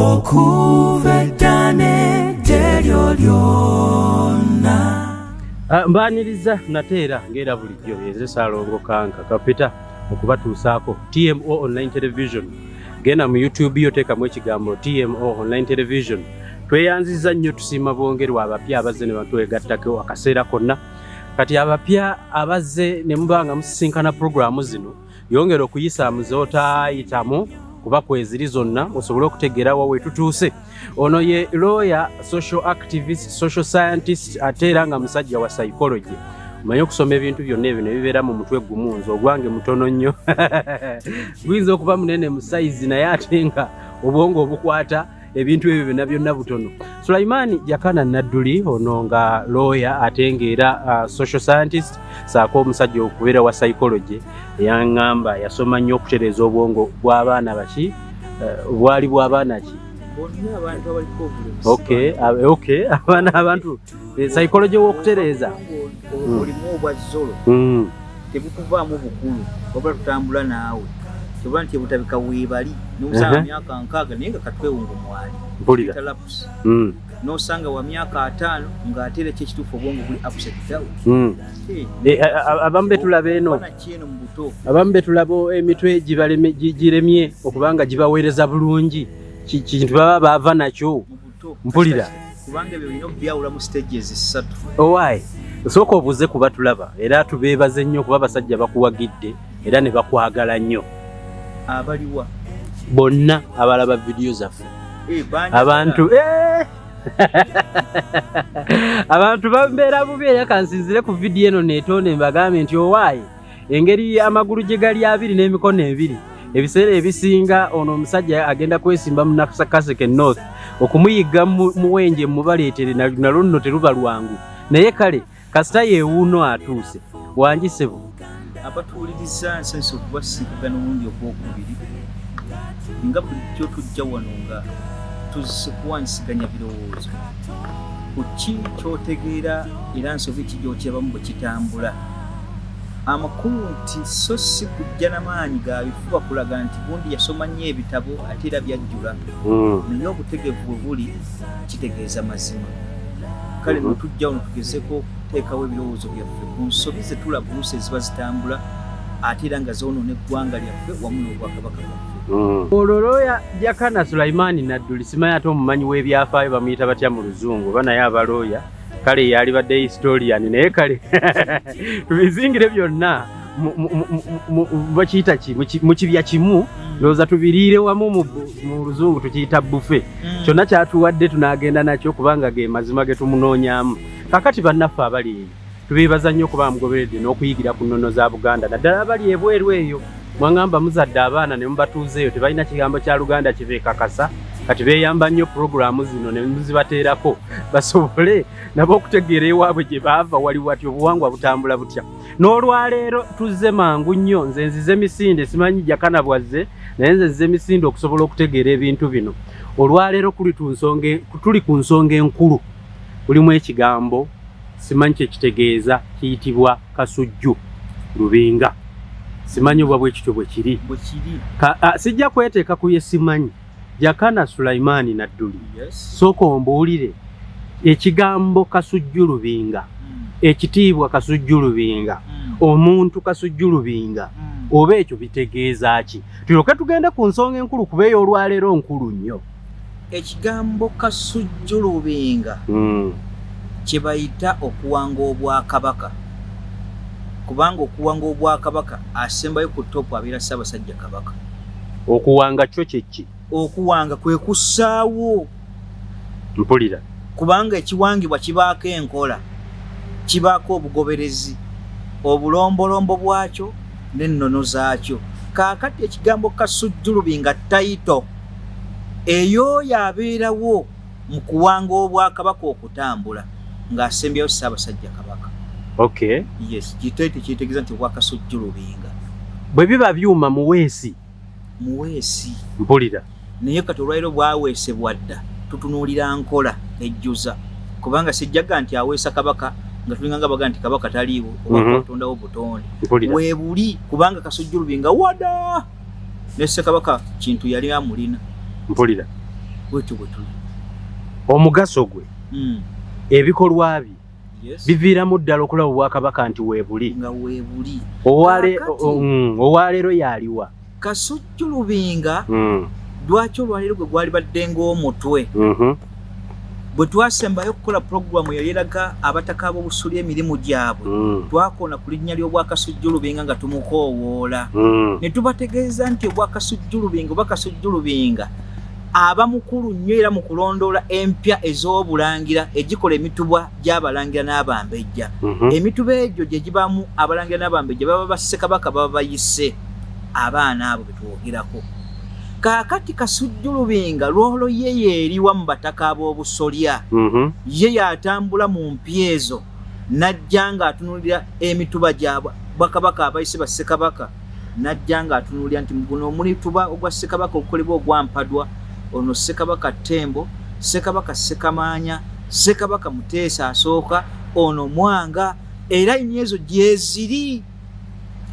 Okuva edda n'edda lyonna. Mbaaniriza nate era ng'era bulijjo, yenze Ssaalongo Kanka Kapita okubatuusaako TMO Online Television. Genda mu YouTube yo, teekamu ekigambo TMO Online Television. Tweyanziza nnyo, tusiima bwongerwa abapya abazze ne batwegattako akaseera konna. Kati abapya abazze ne muba nga musisinkana puroguramu zino, yongera okuyisaamu z'otaayitamu kuba kweziri zonna, osobole okutegeera wa we tutuuse. Ono ye lawyer, social activist, social scientist, ate era nga musajja wa psychology. Omanyi okusoma ebintu byonna ebyo ne bibeera mu mutwe gumu, nze ogwange mutono nnyo. Guyinza okuba munene mu sayizi, naye ate nga obwongo obukwata ebintu ebyo byonna byonna butono. Sulaimaani Jakana Nadduli ono nga lawyer ate ng'era social scientist, saako omusajja okubeera wa psychology, eyaŋŋamba yasoma nnyo okutereeza obwongo bw'abaana baki, bwali bw'abaana ki? Bonna abantu abaliko obulemu. Okay, abaana, abantu, psychology w'okutereeza. Olimu obwa zolo, tebukuvaamu bukulu, wabula tutambula naawe. Kyoba nti ebutabika weebali nomusanga myaka 60 naye nga katwewungu mwali. Lapse. Nosanga wa myaka 50 ng'ate era kyekituufu, obwongo buli upside down. Eh, abamu betulaba eno, Bana kyeno mu buto. abamu betulaba emitwe giremye okubanga gibaweereza bulungi. Kintu baba baava nakyo. Mu buto. Mpulira. Kubanga ebyo olina okubyawula mu stages ssatu. Owaayi, osooka obuuze kuba tulaba, era tubeebaze nnyo kuba abasajja bakuwagidde era ne bakwagala nnyo. Abaliwa? Bonna abalaba vidiyo zaffe. Eh, banjagala. Abantu, eh! Abantu bambeera bubi, era kansinzire ku vidiyo eno neetonde mbagambe nti owaayi, engeri amagulu gye gali abiri n'emikono ebiri, ebiseera ebisinga ono omusajja agenda kwesimba mu Nakaseke North okumuyigga muwenje mubaleetere, nalwo nno teruba lwangu. Naye kale kasita yeewuuno atuuse. Wangi ssebo. Abatuwuliriza, nsanyuse okubasinkagana omulundi ogwokubiri. Nga bulijjo tujja wano nga tuzze kuwanyisiganya birowoozo ku ki kyotegeera era nsobi ki gyokirabamu bwe kitambula. Amakulu nti so si kujja n'amaanyi ga bifuba kulaga nti gundi yasoma nnyo ebitabo ate era byajjula, naye obutegevu bwe buli kitegeeza mazima. Kale no tujja wano tugezeko okuteekawo ebirowoozo byaffe ku nsobi ze tulaba oluusi eziba zitambula ate era nga zoonoona eggwanga lyaffe wamu n'obwakabaka bwaffe. Olwo looya Jakana Sulaimaani Nadduli, simanyi ate omumanyi w'ebyafaayo bamuyita batya mu Luzungu, oba naye abalooya kale yalibadde historian, naye kale tubizingire byonna bakiyita ki? Mu kibya kimu, ndowooza tubiriire wamu. Mu Luzungu tukiyita buffet. Kyonna kyatuwadde tunaagenda nakyo kubanga ge mazima ge tumunoonyaamu. Kakati bannaffe abali eyo tubeebaza nnyo okuba mugoberedde n'okuyigira ku nnono za Buganda, naddala abali ebweru eyo. Mwaŋŋamba muzadde abaana ne mubatuuza eyo, tebalina kigambo kya Luganda kibeekakasa. Kati beeyamba nnyo puroguraamu zino ne muzibateerako basobole nabo okutegeera ewaabwe gye baava wali wati, obuwangwa butambula butya. N'olwaleero tuzze mangu nnyo. Nze nzize misinde, simanyi Jakana bwazze, naye nze nzize misinde okusobola okutegeera ebintu bino. Olwaleero tuli ku nsonga enkulu. Mulimu ekigambo simanyi kyekitegeeza, kiyitibwa Kasujju Lubinga. Simanyi oba bwe kityo bwe kiri. Bwe kiri. Sijja kweteeka ku ye simanyi. Jakana Sulaimaani Nadduli, Yes. sooka ombuulire ekigambo Kasujju Lubinga, ekitiibwa Kasujju Lubinga, omuntu Kasujju Lubinga, oba ekyo bitegeeza ki? Tulyoke tugende ku nsonga enkulu, kuba eyo olwaleero nkulu nnyo. Ekigambo Kasujju Lubinga kye bayita okuwanga obwakabaka, kubanga okuwanga obwakabaka asembayo ku top abeera Ssaabasajja Kabaka. Okuwanga kyo kyeki? Okuwanga kwe kussaawo. Mpulira. Kubanga ekiwangibwa kibaako enkola, kibaako obugoberezi, obulombolombo bwakyo n'ennono zaakyo. Kaakati ekigambo Kasujju Lubinga title ey'oyo abeerawo mu kuwanga obwakabaka okutambula ng'asembyayo Ssaabasajja Kabaka. Yes, kitaito kitegeeza nti obwakasujju lubinga. Bwe biba byuma muweesi. Muweesi. Mpulira. Naye kati olwaliro bwaweesebwa dda, tutunuulira nkola ejjuza, kubanga sijjaga nti aweesa kabaka nga tulinga nga baga nti kabaka taliiwo oba katondawo butonde. Weebuli, kubanga Kasujju Lubinga wada ne Ssekabaka Kintu yali amulina. Mpulira. Bwetyo bwe tuli. Omugaso gwe, ebikolwa bye biviiramu ddala okulaba obwakabaka nti weebuli. Nga weebuli. Owaleero yaliwa? Kasujju Lubinga. Lwaki olwaleero gwe gwali badde ng'omutwe? Bwe twasembayo okukola pulogulaamu yali eraga abataka ab'obusolya emirimu gyabwe, twakoona ku linnya ly'Obwakasujju Lubinga nga tumukoowoola, ne tubategeeza nti Obwakasujju Lubinga oba Kasujju Lubinga aba mukulu nnyo era mu kulondoola empya ez'obulangira egikola emitubwa gy'abalangira n'abambejja. Emituba egyo gye gibamu abalangira n'abambejja baba bassekabaka, baba bayise abaana abo betwogerako. Kaakati Kasujju Lubinga lwolo ye yeeriwa mu bataka ab'obusolya? Ye yatambula mu mpya ezo n'ajja ng'atunulira emituba gya bakabaka abayise bassekabaka, n'ajja ng'atunuulira nti guno omulituba ogwa ssekabaka ogukolebwa ogwa Mpadwa, ono Ssekabaka Ttembo, Ssekabaka Ssekamaanya, Ssekabaka Muteesa asooka, ono Mwanga, era emyezo gyeziri.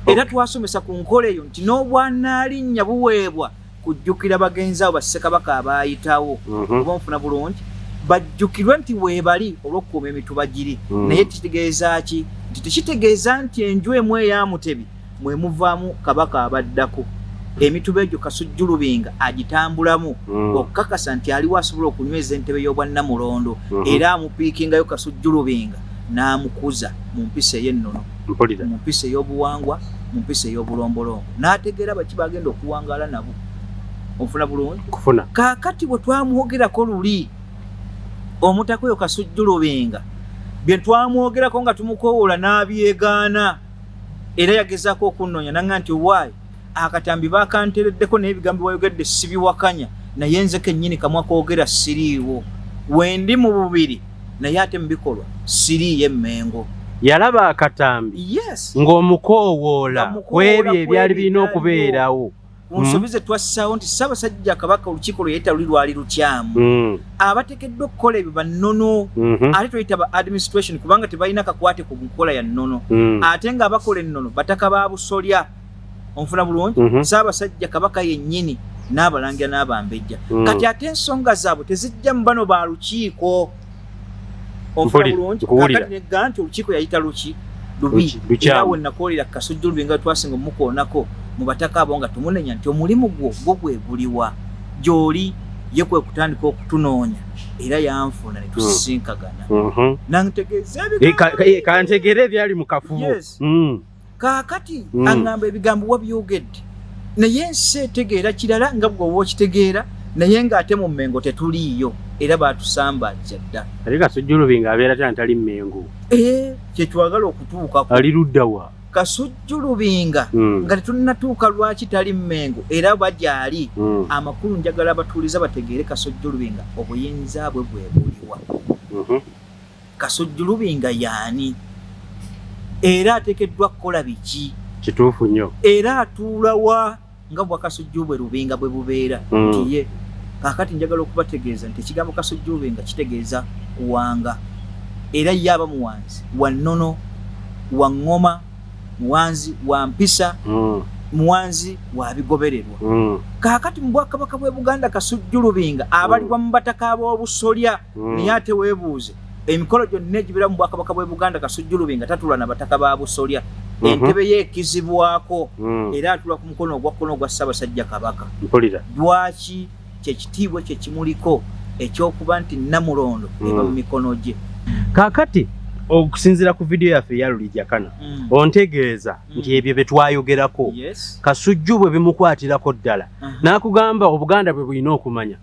Era twasomesa ku nkola eyo nti n'obwanaalinnya buweebwa kujjukira bagenzi abo bassekabaka abaayitawo, oba nfuna bulungi, bajjukirwe nti weebali olw'okukuuma emituba giri. Naye kitegeeza ki? Nti tekitegeeza nti enju emu eya Mutebi mwe muvaamu kabaka abaddako. Emituba egyo Kasujju Lubinga agitambulamu okukakasa nti aliwo asobola okunyweza entebe y'obwannamulondo, era amupiikingayo Kasujju Lubinga n'amukuza mu mpisa ey'ennono, mu mpisa ey'obuwangwa, mu mpisa ey'obulombolombo, n'ategeera baki bagenda okuwangaala nabo. Onfuna bulungi? Kaakati bwe twamwogerako luli omutaka oyo Kasujju Lubinga, bye twamwogerako nga tumukowoola n'abyegaana, era yagezaako okunnoonya nanga nti owaayi akatambi bakantereddeko, naye ebigambo wayogedde sibiwakanya, naye nze kennyini kamwa koogera siriiwo, wendi mu bubiri naye ate mu bikolwa siriiyo emmengo. Yalaba akatambi ng'omukoowoola ku ebyo ebyali birina okubeerawo. Ku nsobi ze twassaawo nti Ssaabasajja Kabaka olukiiko lwe yayita luli lwali lukyamu. Abateekeddwa okukola ebyo bannono, ate toyita ba administration kubanga tebalina kakwate ku nkola ya nnono, ate ng'abakola ennono bataka ba busolya. Onfuna bulungi? Ssaabasajja Kabaka yennyini n'abalangira n'abambejja. Kati ate ensonga zaabwe tezijja mu bano ba lukiiko. Onfuna bulungi? Kakati negga nti olukiiko yayita luki lubi, era we nakoolera Kasujju Lubinga twasinga omukoonako mu bataka abo nga tumunenya nti omulimu gwo gwo gwe guliwa gy'oli, ye kwe kutandika okutunoonya era yanfuna ne tusisinkagana. Nantegeeza ebigambo, kantegeere ebyali mu kafubo. Kaakati aŋŋamba ebigambo wabyogedde, naye ensi etegeera kirala nga bwe oba okitegeera, naye ng'ate mu Mmengo tetuliiyo era baatusambajja dda. Ate Kasujju Lubinga abeera tya ntali Mmengo? Kye twagala okutuukako. Ali ludda wa? Kasujju Lubinga nga tetunnatuuka lwaki tali Mmengo era bagyali. Amakulu njagala abatuuliza bategeere Kasujju Lubinga obuyinza bwe bwe buliwa. Kasujju Lubinga yaani? Era ateekeddwa kukola biki? Kituufu nnyo. Era atuula wa nga bwa Kasujju bwe Lubinga bwe bubeera? Nti ye kaakati njagala okubategeeza nti ekigambo Kasujju Lubinga kitegeeza kuwanga, era ye aba muwanzi wa nnono, wa ŋŋoma, muwanzi wa mpisa, muwanzi wa bigobererwa. Kaakati mu Bwakabaka bw'e Buganda Kasujju Lubinga abalibwa mu bataka ab'obusolya. Naye ate weebuuze emikolo gyonna egibeera mu Bwakabaka bw'e Buganda, Kasujju Lubinga tatula na bataka ba busolya. Entebe ye ekizibwako, era atula ku mukono ogwa kkono ogwa Ssaabasajja Kabaka. Lwaki? Kyekitiibwa ekyo ekimuliko ekyokuba nti Nnamulondo eba mu mikono gye. Kaakati okusinziira ku vidiyo yaffe eya Lulijakana, ontegeeza nti ebyo bye twayogerako Kasujju bwe bimukwatirako ddala, n'akugamba Obuganda bwe bulina okumanya.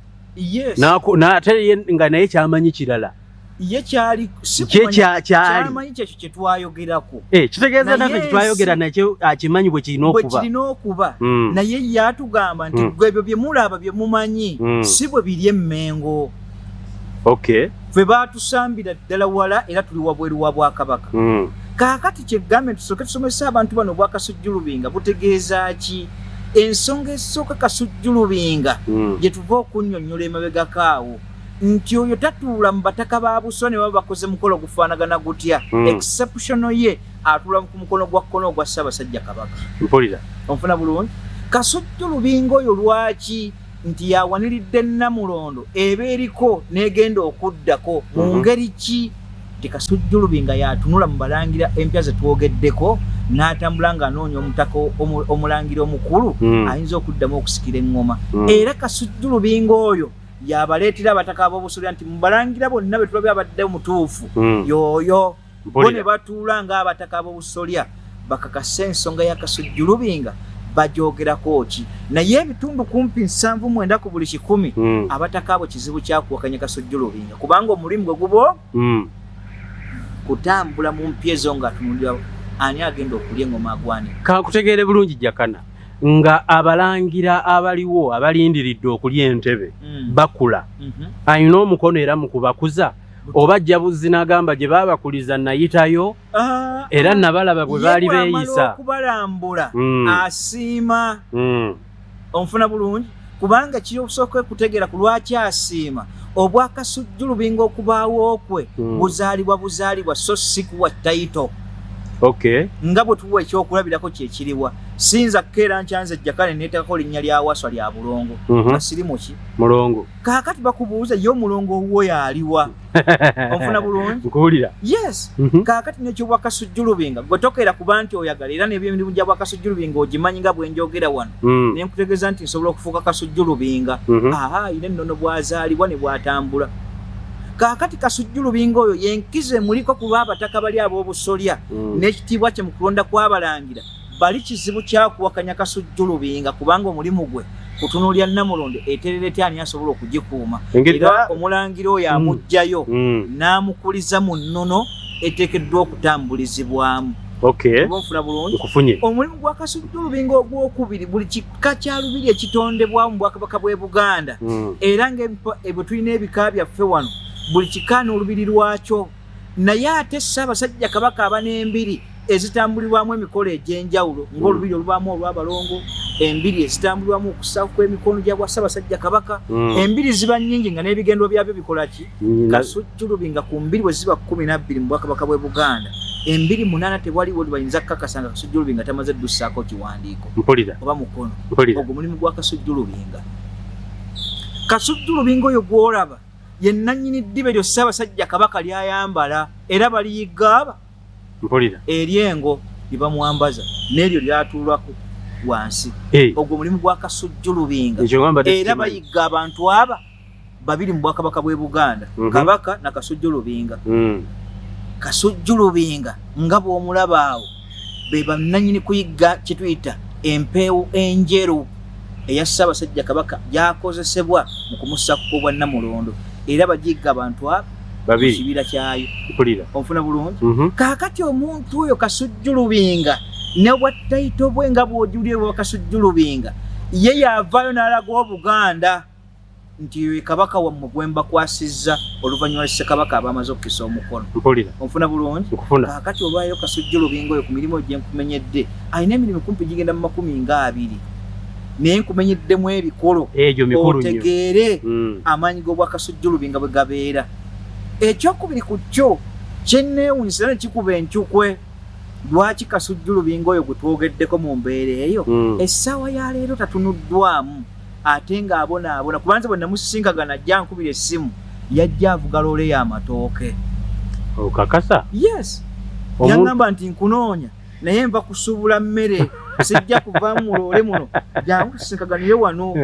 Ate ye nga naye kyamanyi kirala. Ye kyali kyamanyi kyekyo kye twayogerako. Kitegeeza naffe kye twayogera nakyo akimanyi bwe kirina okuba. Bwe kirina okuba. Naye ye atugamba nti gwe ebyo bye mulaba bye mumanyi si bwe biri emmengo. Ffe baatusambira ddala wala era tuli wabweru wa Bwakabaka. Kaakati kyeggambye tusooke tusomese abantu bano obwa Kasujju Lubinga butegeeza ki? Ensonga esooka Kasujju Lubinga gye tuva okunnyonnyola emabegako awo nti oyo tatuula mu bataka ba Buswa ne baba bakoze mukolo gufaanagana gutya. Exceptional ye atuula ku mukono gwa kkono ogwa Ssaabasajja Kabaka. Mpulira. Onfuna bulungi? Kasujju Lubinga oyo lwaki Nti yawaniridde Nnamulondo eba eriko n'egenda okuddako mu ngeri ki? Nti Kasujju Lubinga yatunula mu balangira empya ze twogeddeko n'atambula ng'anoonya omutaka omulangira omukulu ayinza okuddamu okusikira eŋŋoma. Era Kasujju Lubinga oyo yabaleetera abataka ab'obusolya nti mu balangira bonna be tulabye abadde omutuufu y'oyo. Bo ne batuula ng'abataka ab'obusolya bakakase ensonga ya Kasujju Lubinga bagyogerako ki, naye ebitundu kumpi 79 ku buli 100 abataka abo kizibu kyakuwakanya Kasujju Lubinga, kubanga omulimu gwe guba kutambula mu mpya ezo ng'atunulira ani agenda okulya engoma agwanira. Kankutegeere bulungi Jakana, nga abalangira abaliwo abalindiridde okulya entebe bakula, alina omukono era mu kubakuza oba ajja buzzi n'agamba gye baabakuliza nayitayo era nabalaba bwe baali beeyisa. Okubalambula asiima. Onfuna bulungi, kubanga kiri okusooka okutegeera ku lwaki asiima obwakasujju Lubinga okubaawo kwe buzaalibwa buzaalibwa so si kuwa tayito. Nga bwe tuwa ekyokulabirako kyekiriwa, siyinza kukeera nkyanze Jakana neeteekako linnya lya Waswa lya Bulongo nga siri muki Mulongo. Kaakati bakubuuza ye omulongo owuwo yaliwa? Onfuna bulungi? Nkuwulira. Yes. Kaakati nekyobwa Kasujju Lubinga gwe tokeera kuba nti oyagala, era n'ebyemirimu gya bwa Kasujju Lubinga ogimanyi nga bwe njogera wano. Ne nkutegeeza nti nsobola okufuuka Kasujju Lubinga. Aha, ayina ennono bw'azaalibwa ne bw'atambula. Kaakati Kasujju Lubinga oyo yenkizo emuliko ku lw'abataka bali ab'obusolya n'ekitiibwa kye mu kulonda kw'abalangira bali kizibu kyakuwakanya Kasujju Lubinga, kubanga omulimu gwe kutunuulira Nnamulondo eterera etya, ani asobola okugikuuma. Era omulangira oyo amuggyayo n'amukuliza mu nnono eteekeddwa okutambulizibwamu. Oba onfuna bulungi? Nkufunye. Omulimu gwa Kasujju Lubinga ogwokubiri, buli kika kya lubiri ekitondebwawo mu bwakabaka bw'e Buganda, era nga bwe tulina ebika byaffe wano, buli kika n'olubiri lwakyo. Naye ate Ssaabasajja Kabaka aba n'embiri ezitambulibwamu emikolo egy'enjawulo, ng'olubiri olubaamu olw'abalongo, embiri ezitambulibwamu okussa kw'emikono gya bwa Ssaabasajja Kabaka. Embiri ziba nnyingi nga n'ebigendo byabyo bikola ki? Kasujju Lubinga ku mbiri bwe ziba 12 mu bwakabaka bw'e Buganda, embiri 8 tewaliwo bayinza kukakasa nga Kasujju Lubinga tamaze ddussaako kiwandiiko oba mukono. Ogwo mulimu gwa Kasujju Lubinga. Kasujju Lubinga oyo gw'olaba ye nnannyini ddibe lyo Ssaabasajja Kabaka ly'ayambala, era baliyigga Mpulira. Eryengo lye bamwambaza n'eryo lyatuulwako wansi. Ogwo mulimu gwa Kasujju Lubinga. Era bayigga abantu aba babiri mu bwakabaka bw'e Buganda, Kabaka na Kasujju Lubinga. Kasujju Lubinga nga bw'omulaba awo be bannannyini kuyigga kye tuyita empeewo enjeru eya Ssaabasajja Kabaka gy'akozesebwa mu kumussa ku bwa Nnamulondo, era bagiyigga abantu abo babiri mu kibira kyayo. Mpulira. Onfuna bulungi? Kaakati omuntu oyo Kasujju Lubinga ne bwa tayito bwe nga bw'ojulira bwa Kasujju Lubinga, ye yavaayo n'alaga Obuganda nti ye kabaka wammwe gwe mbakwasizza oluvannyuma lwa Ssekabaka abamaze okukisa omukono. Mpulira. Onfuna bulungi? Nkufuna. Kaakati olwaleero Kasujju Lubinga oyo ku mirimu gye nkumenyedde alina emirimu kumpi gigenda mu 20, naye nkumenyeddemu ebikolo egyo mikulu nnyo, otegeere amaanyi g'obwa Kasujju Lubinga bwe gabeera. Ekyokubiri ku kyo kyenneewunyisa era ne kikuba encukwe, lwaki Kasujju Lubinga oyo gwe twogeddeko mu mbeera eyo essaawa ya leero tatunuddwamu ate ng'abonaabona? Kubanze bwe namusisinkagana ajja nkubira essimu, yajja avuga loole y'amatooke. Okakasa? Yes. Yaŋŋamba nti nkunoonya naye nva kusuubula mmere, sijja kuva mu loole muno, jangu tusisinkaganire wano.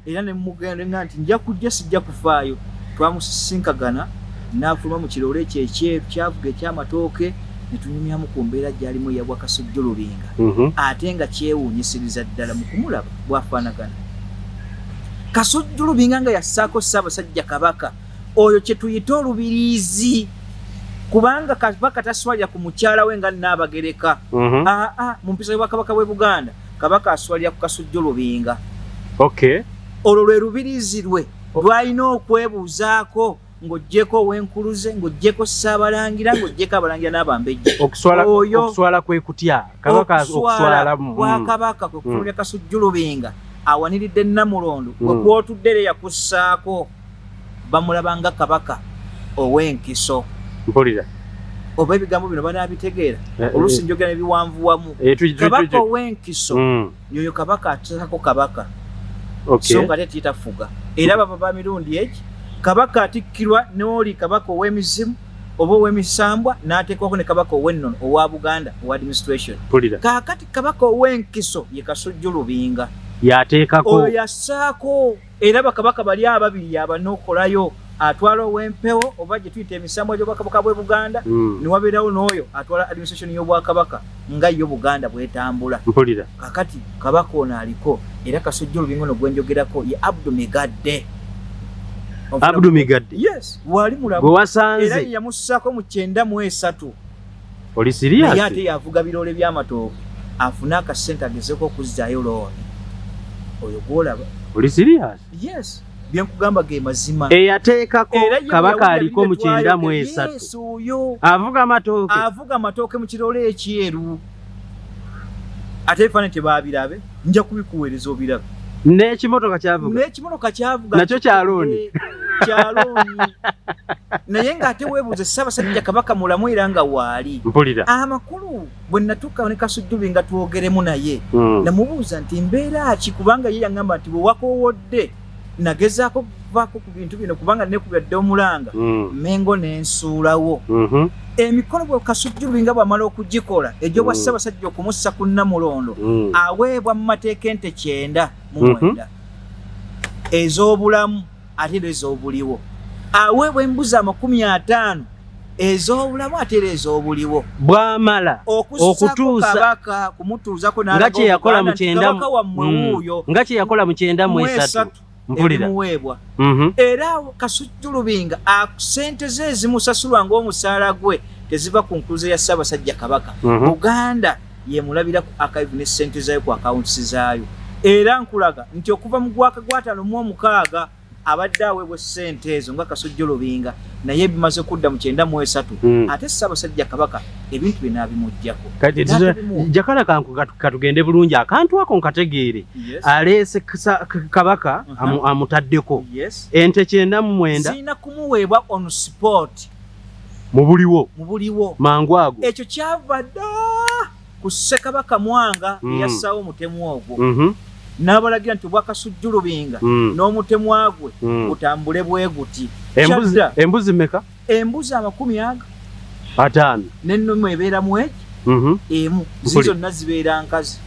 Era ne mugenda nga nti nja kujja, sijja kufaayo. Twamusisinkagana n'afuluma mu kiroole ekyo ekyeru kyavuga eky'amatooke, ne tunyumyamu ku mbeera gy'alimu eya bwa Kasujju Lubinga. Ate nga kyewuunyisiriza ddala mu kumulaba bw'afaanagana. Kasujju Lubinga nga yassaako Ssaabasajja Kabaka oyo kye tuyita olubiriizi, kubanga Kabaka taswalira ku mukyala we nga Nnaabagereka. Aa, mu mpisa y'Obwakabaka bw'e Buganda Kabaka aswalira ku Kasujju Lubinga. Olwo lwe lubiriizi lwe lw'alina okwebuuzaako ng'oggyeko ow'enkuluze, ng'oggyeko Ssaabalangira, ng'oggyeko abalangira n'abambejja. Oyo okuswala kwe kutya Kabaka okuswala kwa Kabaka kwe kufunira Kasujju Lubinga awaniridde Nnamulondo gwe kw'otudde era yakussaako, bamulaba nga Kabaka ow'enkiso. Mpulira. Oba ebigambo bino banaabitegeera, oluusi njogera ne biwanvuwamu. Kabaka ow'enkiso yoyo Kabaka ateekako Kabaka. So nga ate titafuga era baba ba mirundi egi. Kabaka atikkirwa n'oli kabaka ow'emizimu oba ow'emisambwa n'ateekwako ne kabaka ow'ennono owa Buganda owa administration. Kaakati kabaka ow'enkiso ye Kasujju Lubinga yateekako, oyo yassaako, era bakabaka bali ababiri yabanokolayo, atwala ow'empewo oba gye tuyita emisambwa gy'obwakabaka bw'e Buganda, ne wabeerawo n'oyo atwala administration y'obwakabaka nga yo Buganda bw'etambula. Kaakati kabaka ono aliko era Kasujju Lubinga ono gwe njogerako ye Abdu Migadde. Abdu Migadde? Yes, wali mulamu. Gwe wasanze? Era yamussaako mu 93. Oli serious? Naye ate yavuga biroole by'amatooke afune akasente agezeeko okuzzaayo looni. Oyo gw'olaba. Oli serious? Yes. Byenkugamba ge mazima. Eyateekako kabaka aliko mu 93. Yes, oyo. Avuga amatooke. Avuga amatooke mu kiroole ekyeru. Ate ebifaananyi tebaabirabe, nja kubikuweereza obirabe. N'ekimotoka kyavuga. N'ekimotoka kyavuga. Nakyo kya looni. Kya looni. Naye ng'ate weebuuze Ssaabasajja Kabaka mulamu era nga waali. Mpulira. Amakulu bwe natuuka ne Kasujju Lubinga twogeremu naye, namubuuza nti mbeera ki, kubanga ye yaŋŋamba nti bwe wakoowodde nagezaako kuvaako ku bintu bino kubanga neekubira dda omulanga, Mengo n'ensuulawo. Emikolo bwe Kasujju Lubinga bw'amala okugikola egy'obwa Ssaabasajja okumussa ku Nnamulondo, aweebwa mu mateeka ente 99 ez'obulamu ate era ez'obuliwo. Aweebwa embuzi 50 ez'obulamu ate era ez'obuliwo. Bw'amala okutuusa kabaka kumutuuzako nga kye yakola mu kyenda kabaka wammwe wuuyo, nga kye yakola mu 93. Mpulira. Ebimuweebwa. Era Kasujju Lubinga ssente ze ezimusasulwa ng'omusaala gwe teziva ku nkuluze ya Ssaabasajja Kabaka. Buganda yemulabira ku archive ne ssente zaayo ku accounts zaayo. Era nkulaga nti okuva mu gwaka gwa 56 abadde aweebwa ssente ezo nga Kasujju Lubinga, naye bimaze kudda mu 93, ate Ssaabasajja Kabaka ebintu bye n'abimuggyako. Kati jakala katugende bulungi akantu ako nkategeere. Aleese kabaka amutaddeko. Ente 99 zirina kumuweebwa on spot. Mu buliwo. Mu buliwo. Mangu ago. Ekyo kyava dda ku Ssekabaka Mwanga eyassaawo omutemu ogwo. N'abalagira nti obwa Kasujju Lubinga n'omutemwa gwe gutambule bwe guti. Embuzi mmeka? Embuzi 50. 50. N'ennume ebeeramu egi emu. Zi zonna zibeera nkazi.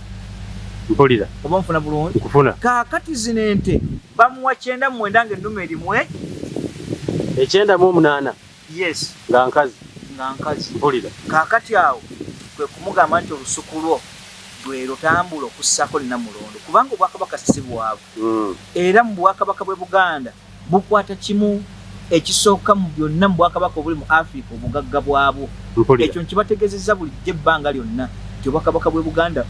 Mpulira. Oba nfuna bulungi? Nkufuna. Kaakati zino ente bamuwa 99 ng'ennume erimu egi. 98. Yes. Nga nkazi. Nga nkazi. Mpulira. Kaakati awo kwe kumugamba nti olusuku lwo lwe lutambula okussaako Nnamulondo, kubanga obwakabaka si bwavu. Era mu bwakabaka bw'e Buganda bukwata kimu ekisooka mu byonna mu bwakabaka obuli mu Afrika, obugagga bwabwo. Ekyo nkibategeezezza bulijjo ebbanga lyonna nti obwakabaka bw'e Buganda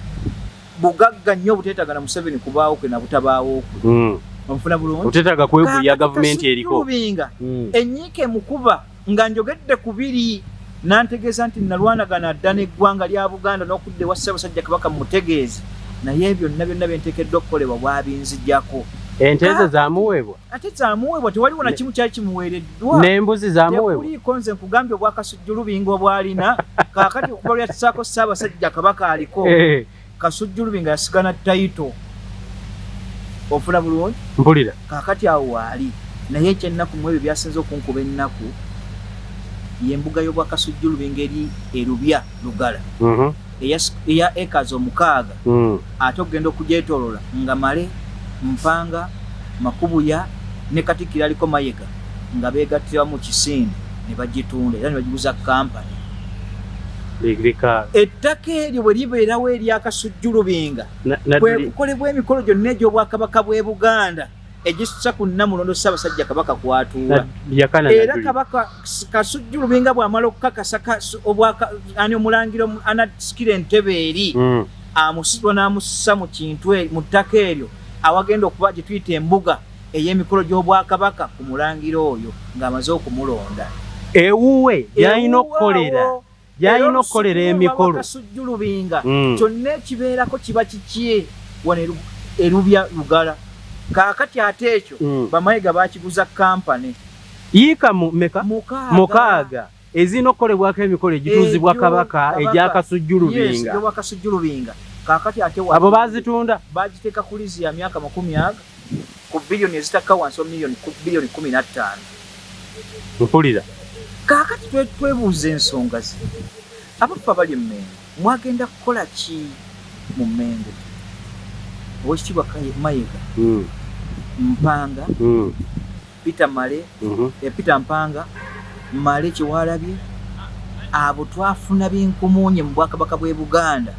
bugagga nnyo obuteetaaga na Museveni kubaawo kwe na butabaawo kwe. Onfuna bulungi? Oteetaaga kweguya gavumenti eriko. Lubinga ennyiike emukuba nga njogedde ku biri n'antegeeza nti nalwanagana dda n'eggwanga lya Buganda n'okudda ewa Ssaabasajja Kabaka mmutegeeze, naye byonna byonna bye nteekeddwa okukolebwa bwabinzigyako. Ente ezo zamuweebwa? Ate zamuweebwa, tewaliwo na kimu kyali kimuweereddwa. N'embuzi zamuweebwa? Tekuliiko, nze nkugambye obwa Kasujju Lubinga obwalina kaakati okuva lwe yatussaako Ssaabasajja Kabaka aliko, Kasujju Lubinga yasigana title. Ofuna bulungi? Mpulira. Kaakati awo waali, naye ekyennaku mu ebyo byasinze okunkuba ennaku y'embuga y'obwa Kasujju Lubinga eri erubya Lugala eya acres 6, ate okugenda okugyetoolola nga Male, Mpanga, Makubuya ne Katikkiro aliko Mayiga nga beegattira mu kisinde ne bagitunda era ne bagiguza kampani. Ettaka eryo bwe libeerawo erya Kasujju Lubinga, kwe kukolebwa emikolo gyonna egy'obwakabaka bw'e Buganda egisusa ku Nnamulondo Ssaabasajja Kabaka kw'atuula. Era Kabaka Kasujju Lubinga bw'amala okukakasa ani omulangira anasikira entebe eri, amusitula n'amussa mu kintu mu ttaka eryo awagenda okuba gye tuyita embuga ey'emikolo gy'obwakabaka ku mulangira oyo ng'amaze okumulonda. Ewuwe gy'alina okukolera, gy'alina okukolera emikolo. Kasujju Lubinga kyonna ekibeerako kiba kikye wano erubya Lugala. Kaakati ate ekyo Bamayiga bakiguza kampani. Yiika meka? 6 ezirina okukolebwako emikolo egituuzibwa kabaka egya Kasujju Lubinga. Egy'obwa Kasujju Lubinga. Kaakati ate abo baazitunda? Bagiteeka ku liizi ya myaka 20. Ku biliyoni ezitakka wansi wa miliyoni biliyoni 15. Mpulira. Kaakati twebuuza ensonga zino. Abaffe abali e Mmengo, mwagenda kukola ki mu Mmengo? Oweekitiibwa Mayiga, Mpanga, Peter Male, Peter Mpanga, Male Kyewalabye, abo twafuna binkumunye mu Bwakabaka bw'e Buganda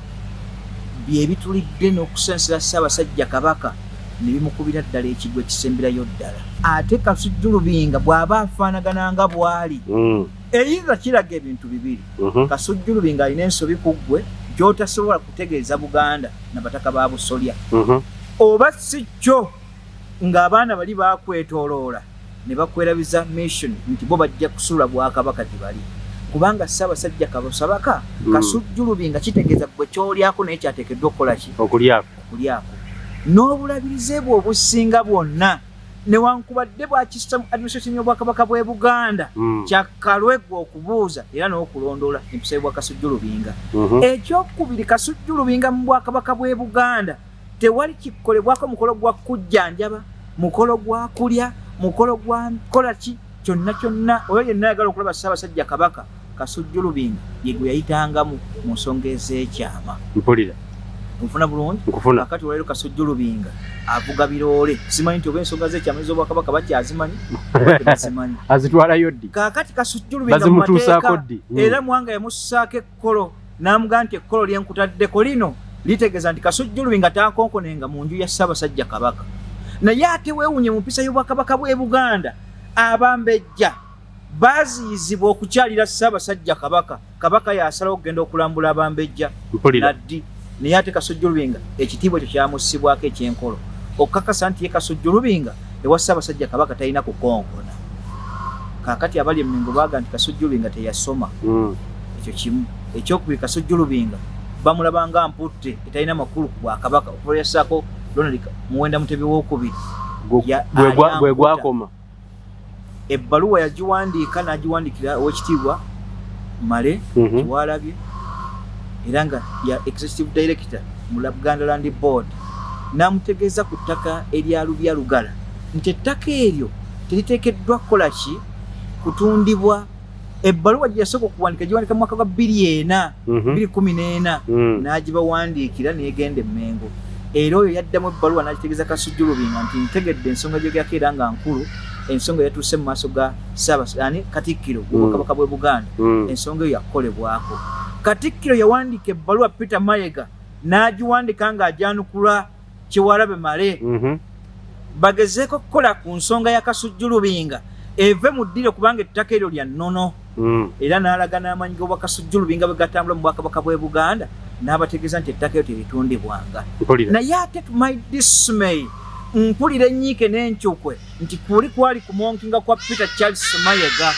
bye bitulidde n'okusensera Ssaabasajja Kabaka ne bimukubira ddala ekigwo ekisemberayo ddala. Ate Kasujju Lubinga bw'aba afaanagana nga bw'ali, eyinza kiraga ebintu bibiri. Kasujju Lubinga alina ensobi ku ggwe gy'otasobola kutegeeza Buganda na bataka ba Busolya. Oba si kyo ng'abaana bali bakwetooloola ne bakwerabiza mission nti bo bajja kusuula Bwakabaka gye bali. Kubanga Ssaabasajja Kabasabaka, Kasujju Lubinga kitegeeza ggwe ky'olyako naye kyateekeddwa okukola ki? Okulyako. Okulyako. N'obulabirize bwe obusinga bwonna newankubadde bwakissa mu administration y'Obwakabaka bw'e Buganda, kyakkalwe ggwe okubuuza era n'okulondoola empisa y'obwa Kasujju Lubinga. Ekyokubiri, Kasujju Lubinga mu Bwakabaka bw'e Buganda tewali kikolebwako mukolo gwa kujjanjaba, mukolo gwa kulya, mukolo gwa kukola ki kyonna kyonna. Oyo yenna ayagala okulaba Ssaabasajja Kabaka, Kasujju Lubinga ye gwe yayitangamu mu nsonga ez'ekyama. Mpulira. Nfuna bulungi? Nkufuna. Kakati olwaleero Kasujju Lubinga avuga biroole. Simanyi nti oba ensonga z'ekyama ez'Obwakabaka bakyazimanyi oba tebazimanyi. Azitwalayo ddi? Kaakati Kasujju Lubinga mu Bazimutuusaako mateeka ddi? era Mwanga yamussaako ekkolo n'amugamba nti ekkolo lye nkutaddeko lino litegeeza nti Kasujju Lubinga taakonkonenga mu nju ya Ssaabasajja Kabaka. Naye ate weewuunye mu mpisa y'Obwakabaka bw'e Buganda, Abambejja baaziyizibwa okukyalira Ssaabasajja Kabaka. Kabaka yasalawo okugenda okulambula Abambejja. Mpulira. Naddi. Naye ate Kasujju Lubinga ekitiibwa ekyo kyamussibwako eky'enkolo okukakasa nti ye Kasujju Lubinga ewa Ssaabasajja Kabaka talina kukonkona. Kaakati abali e Mmengo baaga nti Kasujju Lubinga teyasoma. Ekyo kimu. Ekyokubiri, Kasujju Lubinga bamulaba nga mputte etalina makulu ku Bwakabaka okuva lwe yassaako Ronald Muwenda Mutebi owokubiri. Gwe gwakoma. Ebbaluwa yagiwandiika n'agiwandiikira Oweekitiibwa Male Kyewalabye era nga ya executive director mu Buganda Land Board, n'amutegeeza ku ttaka erya Lubya Lugala nti ettaka eryo teriteekeddwa kukola ki, kutundibwa. Ebbaluwa gye yasooka okuwandiika giwandiika mu mwaka gwa 2004, 2014, n'agibawandiikira n'egenda e Mmengo. Era oyo yaddamu ebbaluwa n'agitegeeza Kasujju Lubinga nti ntegedde ensonga gy'ogerako era nga nkulu, ensonga yatuuse mu maaso ga Ssaabasajja Katikkiro w'Obwakabaka bw'e Buganda, ensonga eyo yakukolebwako. Katikkiro yawandiika ebbaluwa Peter Mayiga n'agiwandiika ng'agyanukula Kyewalabye Male, bagezeeko okukola ku nsonga ya Kasujju Lubinga eve mu ddiro kubanga ettaka eryo lya nnono. Era n'alaga n'amaanyi g'obwa Kasujju Lubinga bwe gatambula mu Bwakabaka bw'e Buganda, n'abategeeza nti ettaka eryo teritundibwanga. Naye ate to my dismay, mpulira ennyiike n'encukwe nti kuli kwali kumonkinga kwa Peter Charles Mayiga.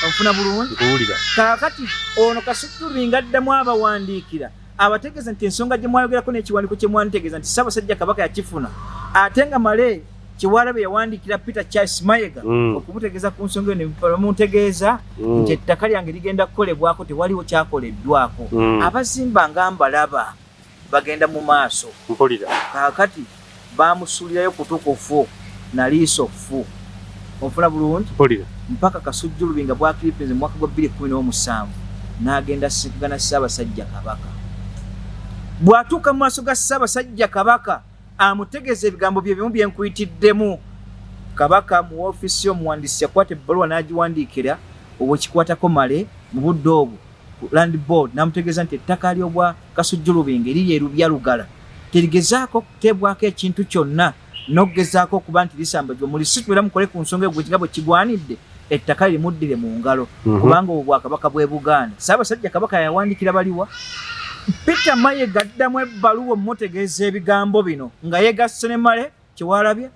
Onfuna bulungi? Nkuwulira. Kaakati ono Kasujju Lubinga addamu abawandiikira abategeeza nti ensonga gye mwayogerako n'ekiwandiiko kye mwantegeeza nti Ssaabasajja Kabaka yakifuna, ate nga Male Kyewalabye yawandiikira Peter Charles Mayiga okumutegeeza ku nsonga eyo, ne bamutegeeza nti ettaka lyange ligenda kukolebwako, tewaliwo kyakoleddwako. Abazimba nga mbalaba bagenda mu maaso. Mpulira. Kaakati bamusuulirayo kutukufu na liiso ffu. Onfuna bulungi? Mpulira. Mpaka Kasujju Lubinga bwakiripinze mu mwaka gwa 2017 n'agenda asinkagana Ssaabasajja Kabaka. Bw'atuuka mu maaso ga Ssaabasajja Kabaka amutegeeza ebigambo bye bimu bye nkuyitiddemu. Kabaka mu woofiisi y'omuwandiisi yakwata ebbaluwa n'agiwandiikira owekikwatako Male mu budde obwo ku Land Board, n'amutegeeza nti ettaka ly'obwa Kasujju Lubinga eriri e Lubya Lugala terigezaako kuteebwako ekintu kyonna n'okugezaako okuba nti lisambajjwa, mulisitule era mukole ku nsonga eyo nga bwe kigwanidde, ettaka limuddire mu ngalo, kubanga obwo Bwakabaka bw'e Buganda. Ssaabasajja Kabaka yawandiikira baliwa? Peter Mayiga addamu ebbaluwa omutegeeza ebigambo bino nga yeegasse ne Male Kyewalabye,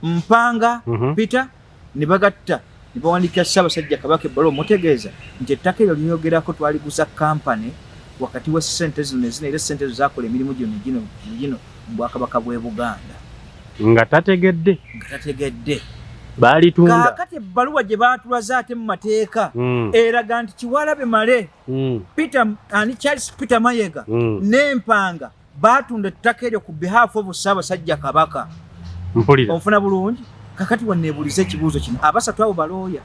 Mpanga, Peter ne bagatta ne bawandiikira Ssaabasajja Kabaka ebbaluwa omutegeeza nti ettaka eryo lyogerako twaliguza kampani wakati wa ssente zino ne zino, era ssente ezo zaakola emirimu gino ne gino ne gino mu Bwakabaka bw'e Buganda. Nga tategedde. Nga tategedde. Baalitunda. Kaakati ebbaluwa gye baatulaze ate mu mateeka eraga nti Kiwalabye Male, Peter, ani Charles Peter Mayiga n'Empanga baatunda ettaka eryo ku behalf of Ssaabasajja Kabaka. Mpulira. Onfuna bulungi? Kakati waneebuuliza ekibuuzo kino, abasatu abo balooya,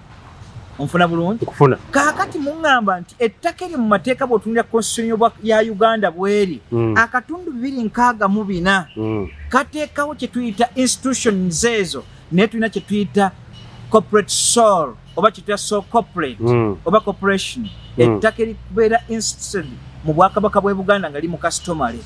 onfuna bulungi? Nkufuna. Kaakati muŋŋamba nti ettaka eryo mu mateeka, bw'otunulira constitution ya Uganda bweri, akatundu 264 kateekawo kye tuyita institutions ezo, naye tulina kye tuyita corporate sole oba kye tuyita sole corporate oba corporation. Ettaka erikubeera instituted mu bwakabaka bw'e Buganda nga li mu customary,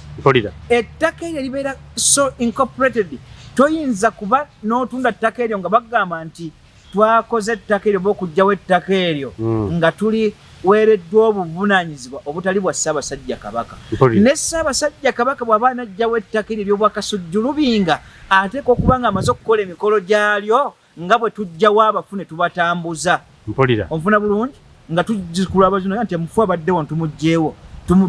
ettaka eryo libeera so incorporated, toyinza kuba n'otunda ttaka eryo nga bagamba nti twakoze ettaka eryo oba okuggyawo ettaka eryo nga tuli weereddwa obuvunaanyizibwa obutali bwa Ssaabasajja Kabaka. Ne Ssaabasajja Kabaka bw'aba anaggyawo ettaka eryo ery'Obwakasujju Lubinga, ateekwa okuba nga amaze okukola emikolo gyalyo nga bwe tuggyawo abafu ne tubatambuza. Mpulira. Onfuna bulungi? Nga tujjukula abazuna nti omufu abadde wano tumuggyewo,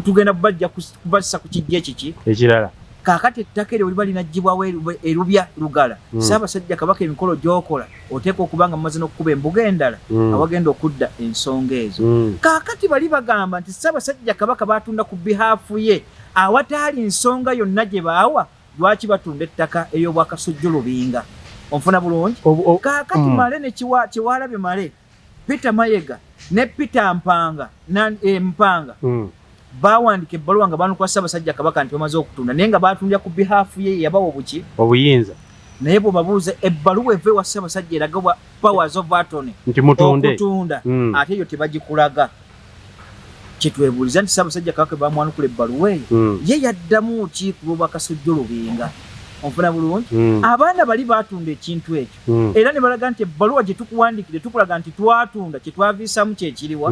tugenda kubajja kubassa ku kijja ekiki ekirala. Kaakati ettaka eryo liba linaggyibwawo erubya Lugala, Ssaabasajja Kabaka emikolo gy'okola oteekwa okuba nga mumaze n'okukuba embuga endala awagenda okudda ensonga ezo. Kaakati bali bagamba nti Ssaabasajja Kabaka batunda ku behalf ye awataali nsonga yonna gye baawa lwaki batunda ettaka ery'Obwakasujju Lubinga. Onfuna bulungi? Kaakati Male ne Kiwalabye Male, Peter Mayega ne Peter Mpanga na Mpanga baawandika ebbaluwa nga baanukula Ssaabasajja Kabaka nti bamaze okutunda, naye nga baatundira ku behalf ye, yabawa obuki? Obuyinza. Naye bw'obabuuza ebbaluwa eva ewa Ssaabasajja eraga obwa powers of attorney nti mutunde okutunda, ate eyo tebagikulaga. Kyetwebuuliza nti Ssaabasajja Kabaka bamwanukula ebbaluwa eyo, ye yaddamu ki ku lw'Obwakasujju Lubinga? Onfuna bulungi? Abaana bali baatunda ekintu ekyo era ne balaga nti ebbaluwa gye tukuwandiikidde tukulaga nti twatunda, kye twaviisaamu kyekiriwa,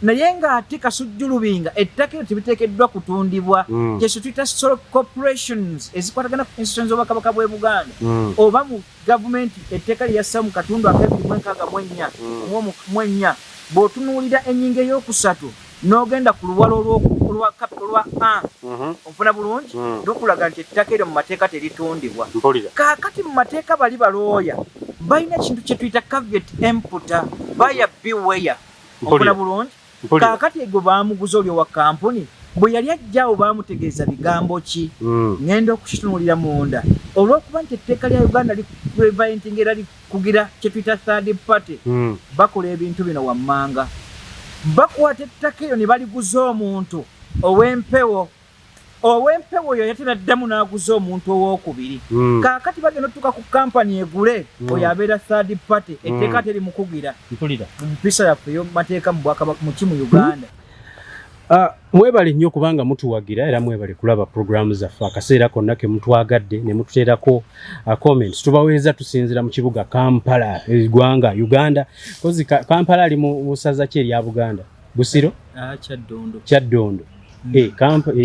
naye ng'ate Kasujju Lubinga ettaka eryo tebiteekeddwa kutundibwa. Kyekyo tuyita sole corporations ezikwatagana ku institutions z'Obwakabaka bw'e Buganda oba mu gavumenti. Etteeka lye yassa mu katundu ak'e 264 mu 4, bw'otunuulira ennyingo ey'okusatu n'ogenda ku luwalo olwa a, onfuna bulungi? Lukulaga nti ettaka eryo mu mateeka teritundibwa. Mpulira. Kaakati mu mateeka bali balooya balina ekintu kye tuyita caveat emptor, buyer beware. Onfuna bulungi? Mpulira. Kaakati egwe baamuguza oli owa kampuni, bwe yali ajjaawo baamutegeeza bigambo ki? Ŋŋenda okukitunuulira munda, olw'okuba nti etteeka lya Uganda lipreventing era likugira kye tuyita third party. Bakola ebintu bino wammanga: bakwata ettaka eryo ne baliguza omuntu ow'empewo, ow'empewo oyo yate naddamu n'aguza omuntu owookubiri. Kaakati bagenda otutuuka ku kampani egule, oyo abeera third party, etteeka terimukugira mu mpisa yaffe ey'omumateeka mu bwakabaka muki mu Uganda. Mwebale nnyo kubanga mutuwagira, era mwebale kulaba programu zaffe akaseera konna ke mutwagadde ne mututeerako comments. Tubaweereza tusinzira mu kibuga Kampala, eggwanga Uganda. Kozi Kampala ali mu ssaza ki erya Buganda? Busiro? Kyaddondo. Kyaddondo.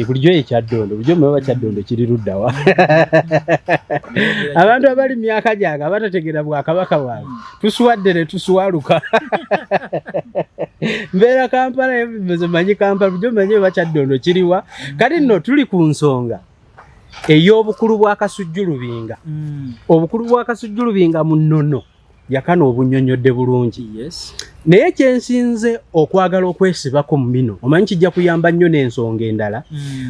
Bulijjo ye Kyaddondo, bulijjo mweba Kyaddondo kiri luddawa? Abantu abali mu myaka gyange abatategeera bwakabaka bwange, tuswadde ne tuswaluka. Mbeera Kampala, nze manyi Kampala, bulijjo manyi oba Kyaddondo kiriwa. Kati nno tuli ku nsonga ey'obukulu bwa Kasujju Lubinga. Obukulu bwa Kasujju Lubinga mu nnono yakana obunnyonnyodde bulungi. Naye kyensinze okwagala okwesibako mu bino, omanyi kijja kuyamba nnyo n'ensonga endala,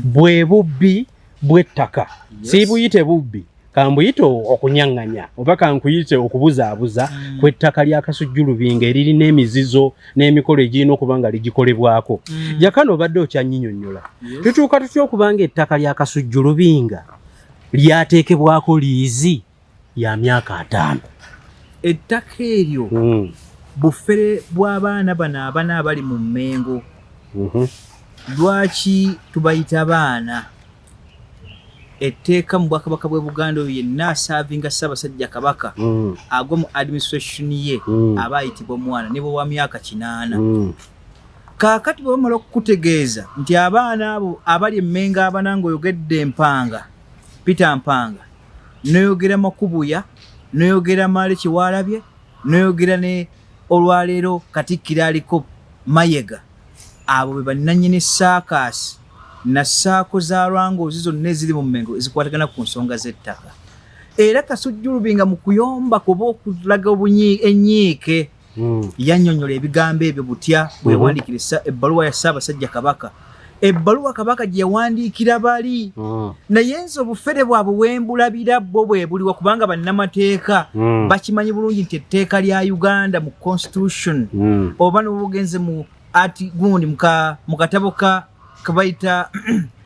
bwe bubbi bw'ettaka. Siibuyite bubbi, kambuyite okunyaŋŋanya oba kankuyite okubuzaabuza kw'ettaka lya Kasujju Lubinga eririna emizizo n'emikolo egirina okuba nga ligikolebwako. Jakana, obadde okyannyinyonnyola. Tutuuka tutya okuba nga ettaka lya Kasujju Lubinga lyateekebwako liizi ya myaka 50? Ettaka eryo bufere bw'abaana bano abana abali mu Mmengo. Lwaki tubayita baana? Etteeka mu bwakabaka bw'e Buganda, oyo yenna asaavinga Ssaabasajja Kabaka agwa mu administration ye aba ayitibwa mwana ne bwe wa myaka 80. Kaakati bwe bamala okukutegeeza nti abaana abo abali emmengo abana, ng'oyogedde Mpanga, Peter Mpanga, noyogera Makubuya, noyogera Male Kiwalabye, noyogera ne olwaleero Katikkiro aliko Mayega, abo be bannannyini saakaasi na SACCO za Lwangoozi zonna eziri mu Mmengo ezikwatagana ku nsonga z'ettaka. Era Kasujju Lubinga mu kuyomba kuba okulaga enyiike yannyonnyola ebigambo ebyo butya bwe yawandiikira ebbaluwa ya Ssaabasajja Kabaka. Ebbaluwa Kabaka gye yawandiikira bali. Naye nze obufere bwabwe wembulabira bwo bwe buliwa, kubanga bannamateeka bakimanyi bulungi nti etteeka lya Uganda mu constitution oba nobugenze mu ati gundi mu katabo ka kebayita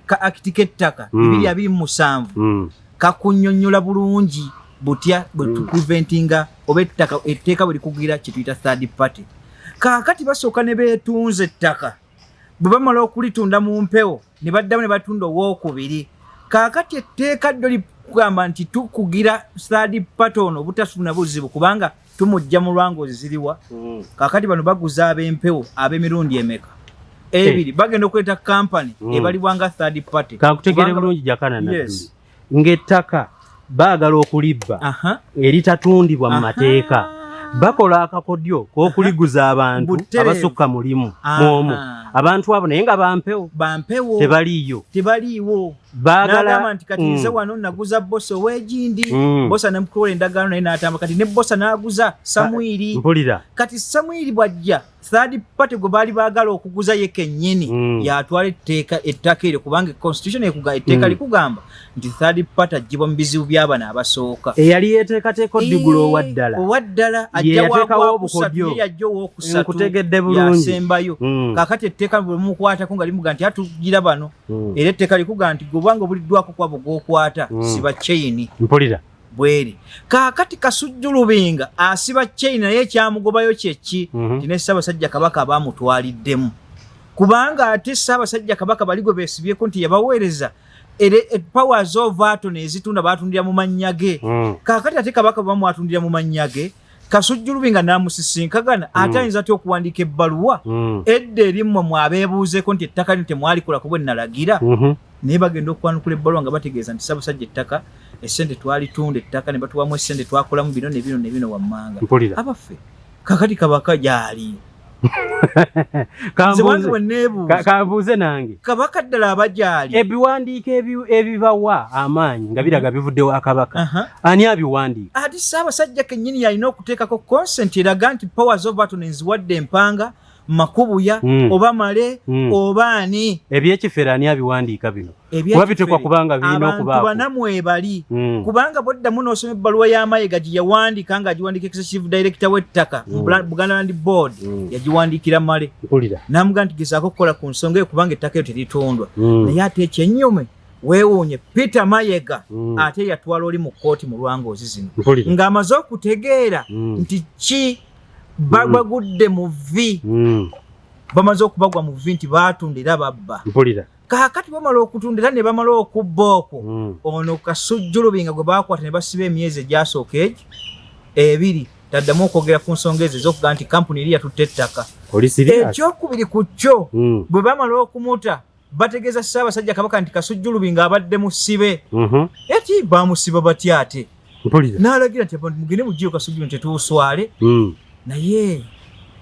ka act k'ettaka 2027 kakunnyonnyola bulungi butya bwe tupreventinga oba ettaka, etteeka bwe likugira kye tuyita third party. Kaakati basooka ne beetunza ettaka, bwe bamala okulitunda mu mpewo ne baddamu ne batunda owookubiri. Kaakati etteeka ddyo likugamba nti tukugira third party ono obutasuna buzibu, kubanga tumujja mu lwangozi ziriwa. Kaakati bano baguza ab'empewo ab'emirundi emeka? Ebiri. Bagenda okuleeta kampani ebalibwa nga third party. Kankutegere bulungi, Jakana Nadduli. Ng'ettaka baagala okulibba eritatundibwa mu mateeka, bakola akakodyo k'okuliguza abantu abasukka mulimu mw'omu. Abantu abo naye nga bampewo. Bampewo. Tebaliiyo. Tebaliiwo. Baagala N'agamba nti kati nze wano naguza Bosa ow'egindi. Bosa nemukola endagaano naye n'atamba, kati ne Bosa n'aguza Samwiri. Kati Samwiri bw'ajja, third party gwe baali baagala okuguza ye kennyini yatwala etteeka, ettaka eryo, kubanga constitution etteeka likugamba nti third party aggyibwa mu bizibu by'abano abasooka. Eyali yeteekateeka oddigula owaddala. Owaddala Ye ajja yateekawo wakusatu. obukodyo. Ye yajja owokusatu. Nkutegedde bulungi. Yasembayo. Kaakati etteeka bwe mukwatako nga limuga nti atugira bano, era etteeka likuga nti gwe obanga obuliddwako kwabo gw'okwata, siba chain. Bweri kaakati Kasujju Lubinga asiba chain, naye ekyamugobayo kyeki? Ti ne Ssaabasajja Kabaka abamutwaliddemu, kubanga ate Ssaabasajja Kabaka bali gwe beesibyeko nti yabaweereza powers of attorney ezitunda, batundira mu mannya ge. Kaakati ate Kabaka bwe bamwatundira mu mannya ge, Kasujju Lubinga n'amusisinkagana, ate ayinza atya okuwandiika ebbaluwa edda erimmwe mwabeebuuzeeko nti ettaka lino temwalikolako bwe nalagira? Naye bagenda okwanukula ebbaluwa nga bategeeza nti, "Ssaabasajja, ettaka essente twalitunda ettaka ne batuwamu essente, twakolamu bino ne bino ne bino wammanga." Abaffe, kakati Kabaka gyali? Nze wange bwe neebuuza. Kambuuze nange. Kabaka ddala aba gyali? Ebiwandiiko ebibawa amaanyi nga biraga bivudde wa Kabaka, ani abiwandiika? Ate Ssaabasajja kennyini yalina okuteekako consent eraga nti powers of attorney nziwadde Empanga Makubuya oba Male oba ani. Ebyekifere ani abiwandiika bino? Ebyekifere, Kuba bitekwa kubanga birina abantu okubaako. banamwe bali. Kubanga bwoddamu n'osoma ebbaluwa y'Amayiga gye yawandiika ng'agiwandiika executive director w'ettaka mu Buganda Land Board, yagiwandiikira Male. N'amugamba nti gezaako okukola ku nsonga eyo kubanga ettaka eyo teritundwa. Naye ate ekyennyume weewuunye Peter Mayega ate yatwala oli mu kkooti mu lwangoozi zino ng'amaze okutegeera nti ki bagudde mu vi, bamaze okubagwa mu vi nti baatunda era babba. Kaakati bamala okutunda era ne bamala okubba okwo, ono Kasujju Lubinga gwe baakwata ne basiba emyezi egyasooka egyo 2, taddamu okwogera ku nsonga ezo ez'okugaa nti kampuni eri yatutte ettaka. Oli serious? Ekyokubiri ku kyo, bwe bamala okumuta, bategeeza Ssaabasajja Kabaka nti Kasujju Lubinga abadde musibe. Eti bamusiba batya ate? N'alagira nti abantu mugende muggiyo Kasujju nti tetuuswale. Naye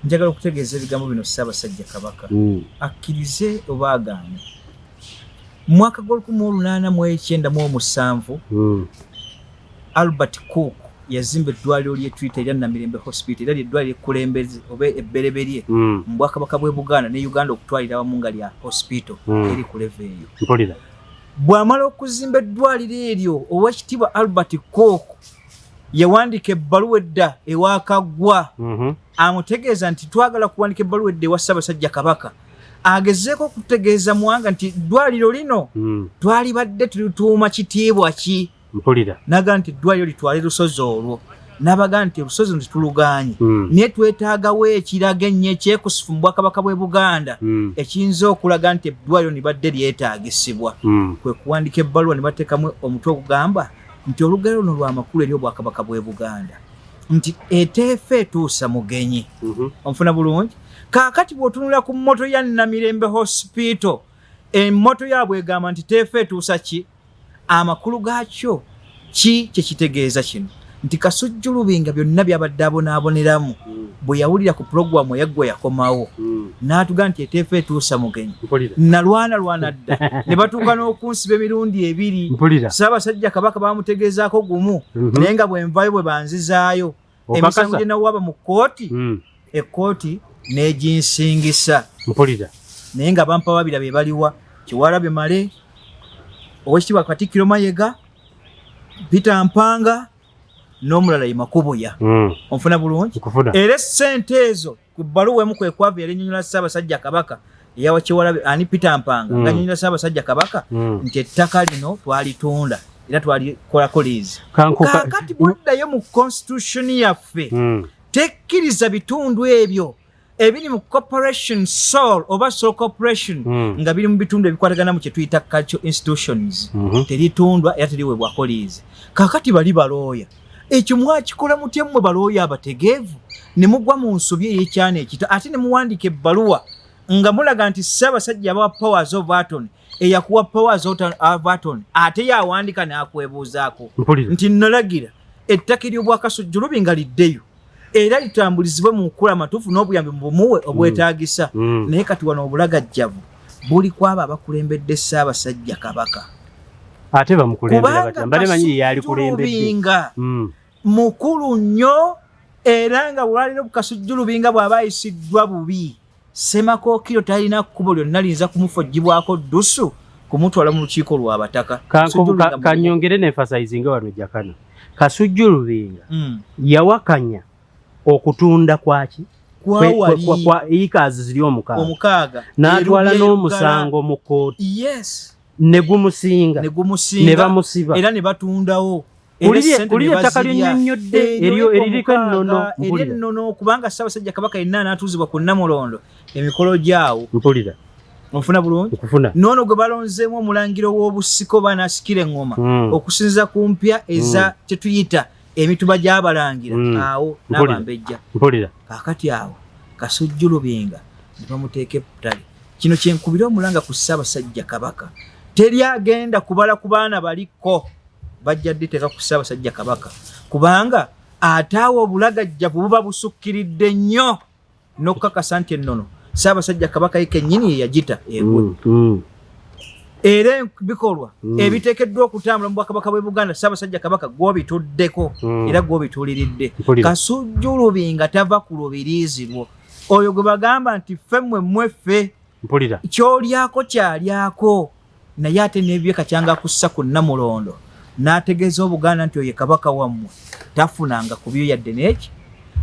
njagala okutegeeza ebigambo bino Ssaabasajja Kabaka akkirize oba agaane. Mu mwaka gwa 1897, Albert Cook yazimba eddwaliro lyetuyita erya Namirembe Hospital, era lyeddwaliro ekkulembeze oba ebbereberye mu bwakabaka bw'e Buganda ne Uganda okutwalira awamu nga lya hospital eri ku level eyo. Bw'amala okuzimba eddwaliro eryo, Owekitiibwa Albert Cook yawandiika ebbaluwa edda ewa Kaggwa, amutegeeza nti twagala kuwandika ebbaluwa edda ewa Ssaabasajja Kabaka agezeeko okutegeeza Mwanga nti eddwaliro lino twalibadde tulituuma kitiibwa ki. Naga nti eddwaliro litwale lusozi olwo, nabaga nti olusozi luno tetuluganye, naye twetaagawo ekiraga ennyo ekyekusifu mu bwakabaka bw'e Buganda ekiyinza okulaga nti eddwaliro libadde lyetaagisibwa. Kwe kuwandika ebbaluwa ne bateekamu omutwe ogugamba nti olugero luno lwa makulu eri obwakabaka bw'e Buganda, nti eteefa etuusa mugenyi. Onfuna bulungi? Kaakati bw'otunula ku motto ya Namirembe Hospital, emotto yaabwe egamba nti teefa etuusa ki? Amakulu gaakyo ki? Kyekitegeeza kino nti Kasujju Lubinga byonna byabadde abonaaboneramu, bwe yawulira ku pulogulaamu eyaggwa yakomawo n'atuga nti eteefa etuusa mugenyi. Nalwanalwana dda ne batuuka n'okunsiba emirundi ebiri. Ssaabasajja Kabaka bamutegeezaako gumu, naye nga bwenvayo bwe banzizaayo emisango gye nawaaba mu kkooti, ekkooti n'eginsingisa. Naye nga bampawabira be baliwa? Kyewalabye Male, Owekitiibwa Katikkiro Mayega, Peter Mpanga n'omulala ye Makubuya. Onfuna bulungi? Nkufuna. Era essente ezo ku bbaluwa emu kwe kwava yali ennyonnyola Ssaabasajja Kabaka eyawa Kyewalabye ani Peter Mpanga, nga nnyonnyola Ssaabasajja Kabaka nti ettaka lino twalitunda era twalikolako liizi. Kaakati bwoddayo mu constitution yaffe, tekkiriza bitundu ebyo ebiri mu corporation sole oba sole corporation nga biri mu bitundu ebikwatagana mu kye tuyita cultural institutions, teritundwa era teriweebwako liizi. Kaakati bali balooya, ekyo mwakikola mutya mmwe balooya abategeevu ne mugwa mu nsobi ey'ekyana ekito, ate ne muwandiika ebbaluwa nga mulaga nti Ssaabasajja abawa powers of attorney? Eyakuwa powers of attorney ate yawandiika n'akwebuuzaako nti nalagira ettaka ery'Obwakasujju Lubinga liddeyo era litambulizibwe mu nkula amatuufu n'obuyambi mu bumuwe obwetaagisa. Naye kati wano obulagajjavu buli kwabo abakulembedde Ssaabasajja Kabaka. Ate bamukulembera Kubanga batya? Mbadde manyi yalikulembedde. Lubinga mukulu nnyo, era nga bwalina Kasujju Lubinga bw'aba ayisiddwa bubi, Ssemakookiro talina kkubo lyonna liyinza kumufojjibwako ddusu kumutwala mu lukiiko lw'abataka. Kanyongere n'emphasizinga wano jakana, Kasujju Lubinga yawakanya okutunda kwaki? Kwawali. Kwa acres ziri 6. 6. N'atwala Erubya. n'omusango mu kooti. Ne gumusinga. Ne gumusinga. Ne bamusiba. Era ne batundawo. Kulira ettaka lyennyonnyodde eryo eririko ennono. Eri ennono, kubanga Ssaabasajja Kabaka yenna anaatuuzibwa ku Nnamulondo emikolo gyawo. Mpulira. Onfuna bulungi? Nkufuna. Noono gwe balonzeemu omulangira w'obusiko oba anaasikira eŋŋoma, okusinziza ku mpya eza kyetuyita emituba gy'abalangira, awo n'abambejja. Mpulira. Kaakati awo Kasujju Lubinga ne bamuteeka ettale. Kino kyenkubira omulanga ku Ssaabasajja Kabaka: teri agenda kubala ku baana baliko, bajja dditeeka ku Ssaabasajja Kabaka, kubanga ate awo obulagajjavu buba busukkiridde nnyo n'okukakasa nti ennono Ssaabasajja Kabaka ye kennyini ye yagita egwe. Era ebikolwa ebiteekeddwa okutambula mu bwakabaka bw'e Buganda, Ssaabasajja Kabaka gw'obituddeko era gw'obituuliridde. Kasujju Lubinga tava ku lubiriizi lwo, oyo gwe bagamba nti ffe mmwe mmweffe. Kyolyako kyalyako, naye ate n'ebye kakyanga kussa ku Nnamulondo n'ategeeza Obuganda nti oyo kabaka wammwe tafunanga ku byo yadde n'eki.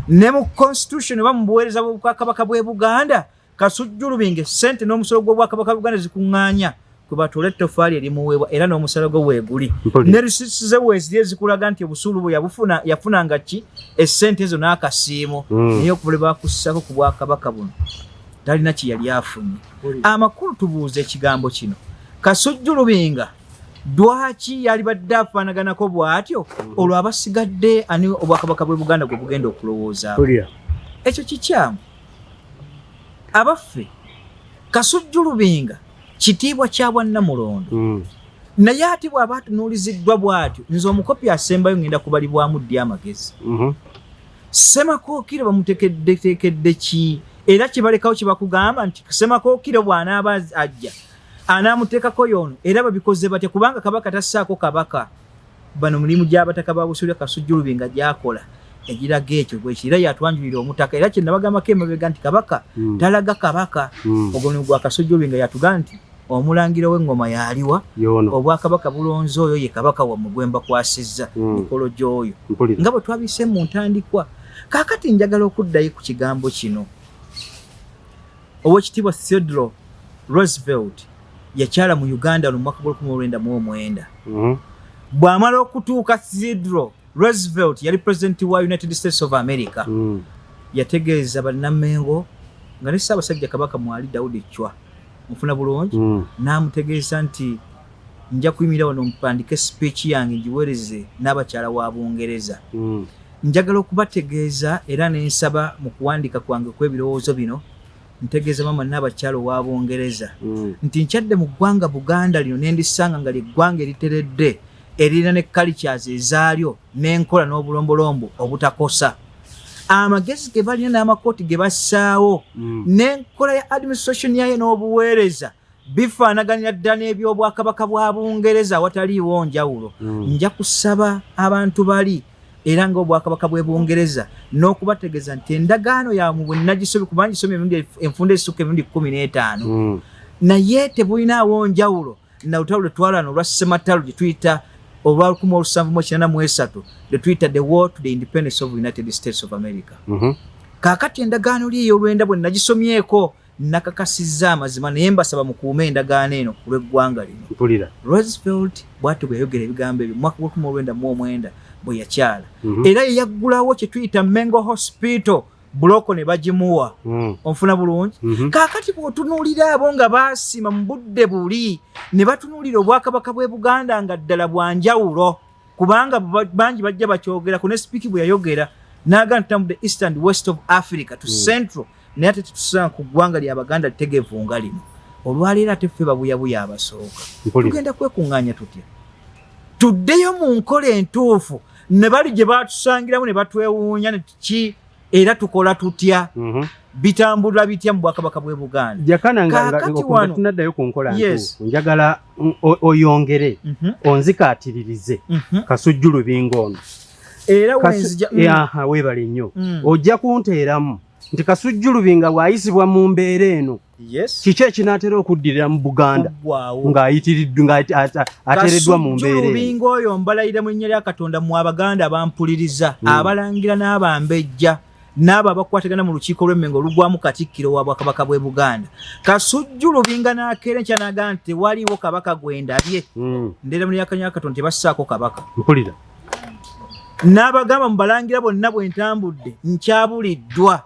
Ne mu constitution oba mu buweereza bw'obwakabaka bw'e Buganda, Kasujju Lubinga essente n'omusolo gw'obwakabaka bwa Buganda zikuŋŋaanya kwe batoola ettofaali erimuweebwa, era n'omusolo gwe weeguli. Ne receipts ze weeziri ezikulaga nti obusuulu bwe yabufuna, yafunanga ki essente ezo n'akasiimo. Naye okuva lwe bakussako ku bwakabaka buno talina kye yali afunye. Amakulu tubuuza ekigambo kino: Kasujju Lubinga lwaki yalibadde afaanaganako bw'atyo? Olwo abasigadde ani obwakabaka bw'e Buganda gwe bugenda okulowoozaako? Ekyo kikyamu. Abaffe, Kasujju Lubinga kitiibwa kya bwannamulondo, naye ate bw'aba atunuuliziddwa bw'atyo, nze omukopi asembayo ngenda kubalibwamu ddi amagezi? Ssemakookiro bamutekeddeteekedde ki? Era kibalekawo kyebakugamba nti Ssemakookiro bw'anaaba ajja anaamuteekako yoono. Era babikoze batya? Kubanga kabaka tassaako kabaka. Bano mulimu gy'abataka ba Busolya Kasujju Lubinga gyakola egiraga ekyo bwekiri, era yatwanjulira omutaka. Era kye nabagambako emabega nti kabaka talaga kabaka. Ogwo mulimu gwa Kasujju Lubinga. Yatugaa nti omulangira w'eŋŋoma yaliwa? Yono. Obwakabaka bulonze oyo ye kabaka wammwe gwe mbakwasizza. Mikolo gy'oyo nga bwe twabise mu ntandikwa. Kaakati njagala okuddayo ku kigambo kino. Owekitiibwa Theodore Roosevelt yakyala mu Uganda mu mwaka gwa 1909. Bw'amala okutuuka, Theodore Roosevelt yali president wa United States of America, yategeeza bannamengo nga ne Ssaabasajja Kabaka mwali Daudi Chwa, mufuna bulungi, n'amutegeeza nti nja kuyimirira wano mpandike speech yange ngiweereze n'abakyala wa Bungereza. Njagala okubategeeza era nensaba mu kuwandiika kwange kw'ebirowoozo bino ntegeeza maama n'abakyala owa Bungereza nti nkyadde mu ggwanga Buganda lino nendisanga nga lyeggwanga eriteredde, eririna ne cultures ezaalyo n'enkola n'obulombolombo obutakosa amagezi ge balina n'amakooti ge bassaawo n'enkola ya administration yayo n'obuweereza bifaanaganira ddala n'ebyobwakabaka bwa Bungereza awataliiwo njawulo. Nja kusaba abantu bali Era nga Obwakabaka bw'e Bungereza, n'okubategeeza nti endagaano yammwe bwe nagisomye, kuba ngisomye emirundi enfunda ezisukka emirundi 15, naye tebulinaawo njawulo na lutalo lwe twalwana olwa Ssematalo gye tuyita olwa 1783, lwe tuyita the war to the independence of United States of America. Kaakati endagaano ly ey'olwenda bwe nagisomyeko, nakakasizza amazima, naye mbasaba mukuume endagaano eno ku lw'eggwanga lino. Roosevelt bw'atyo bwe yayogera ebigambo ebyo mu mwaka gwa 1909 bwe yakyala. Era ye yaggulawo kye tuyita Mengo Hospital, buloko ne bagimuwa. Onfuna bulungi? Mhm. Kaakati bw'otunuulira abo nga baasima mu budde buli ne batunuulira Obwakabaka bw'e Buganda nga ddala bwa njawulo, kubanga bangi bajja bakyogerako, ne Speke bwe yayogera n'agamba tutambudde east and west of Africa to central, naye ate tetusanga ku ggwanga lya Baganda litegeevu nga lino olwaleero. Ate ffe babuyabuya abasooka. Tugenda kwekuŋŋaanya tutya tuddeyo mu nkola entuufu ne bali gye batusangiramu ne batwewuunya ne ki, era tukola tutya? Bitambulira bitya mu Bwakabaka bw'e Buganda? Jakana, nga Kaakati wano- tunaddayo ku nkola Yes. ntuufu, njagala oyongere onzikaatiririze Kasujju Lubinga ono. Era wenzija. Aha, weebale nnyo. Ojja kunteeramu nti Kasujju Lubinga bw'ayisibwa mu mbeera eno, kiki ekinaatera okuddirira mu Buganda Kuggwawo. ng'ayitiriddwa, nga ateereddwa mu Kasujju mbeera eno? Lubinga oyo, mbalayira mu linnya lya Katonda, mu Abaganda abampuliriza, abalangira n'abambejja n'abo abakwatagana mu lukiiko lw'Emmengo olugwamu Katikkiro wa Bwakabaka bw'e Buganda, Kasujju Lubinga n'akeera enkya n'agamba nti tewaliiwo kabaka gwendabye, ndeera mu lyakanya lya Katonda tebassaako kabaka. N'abagamba mu balangira bonna bwe ntambudde nkyabuliddwa.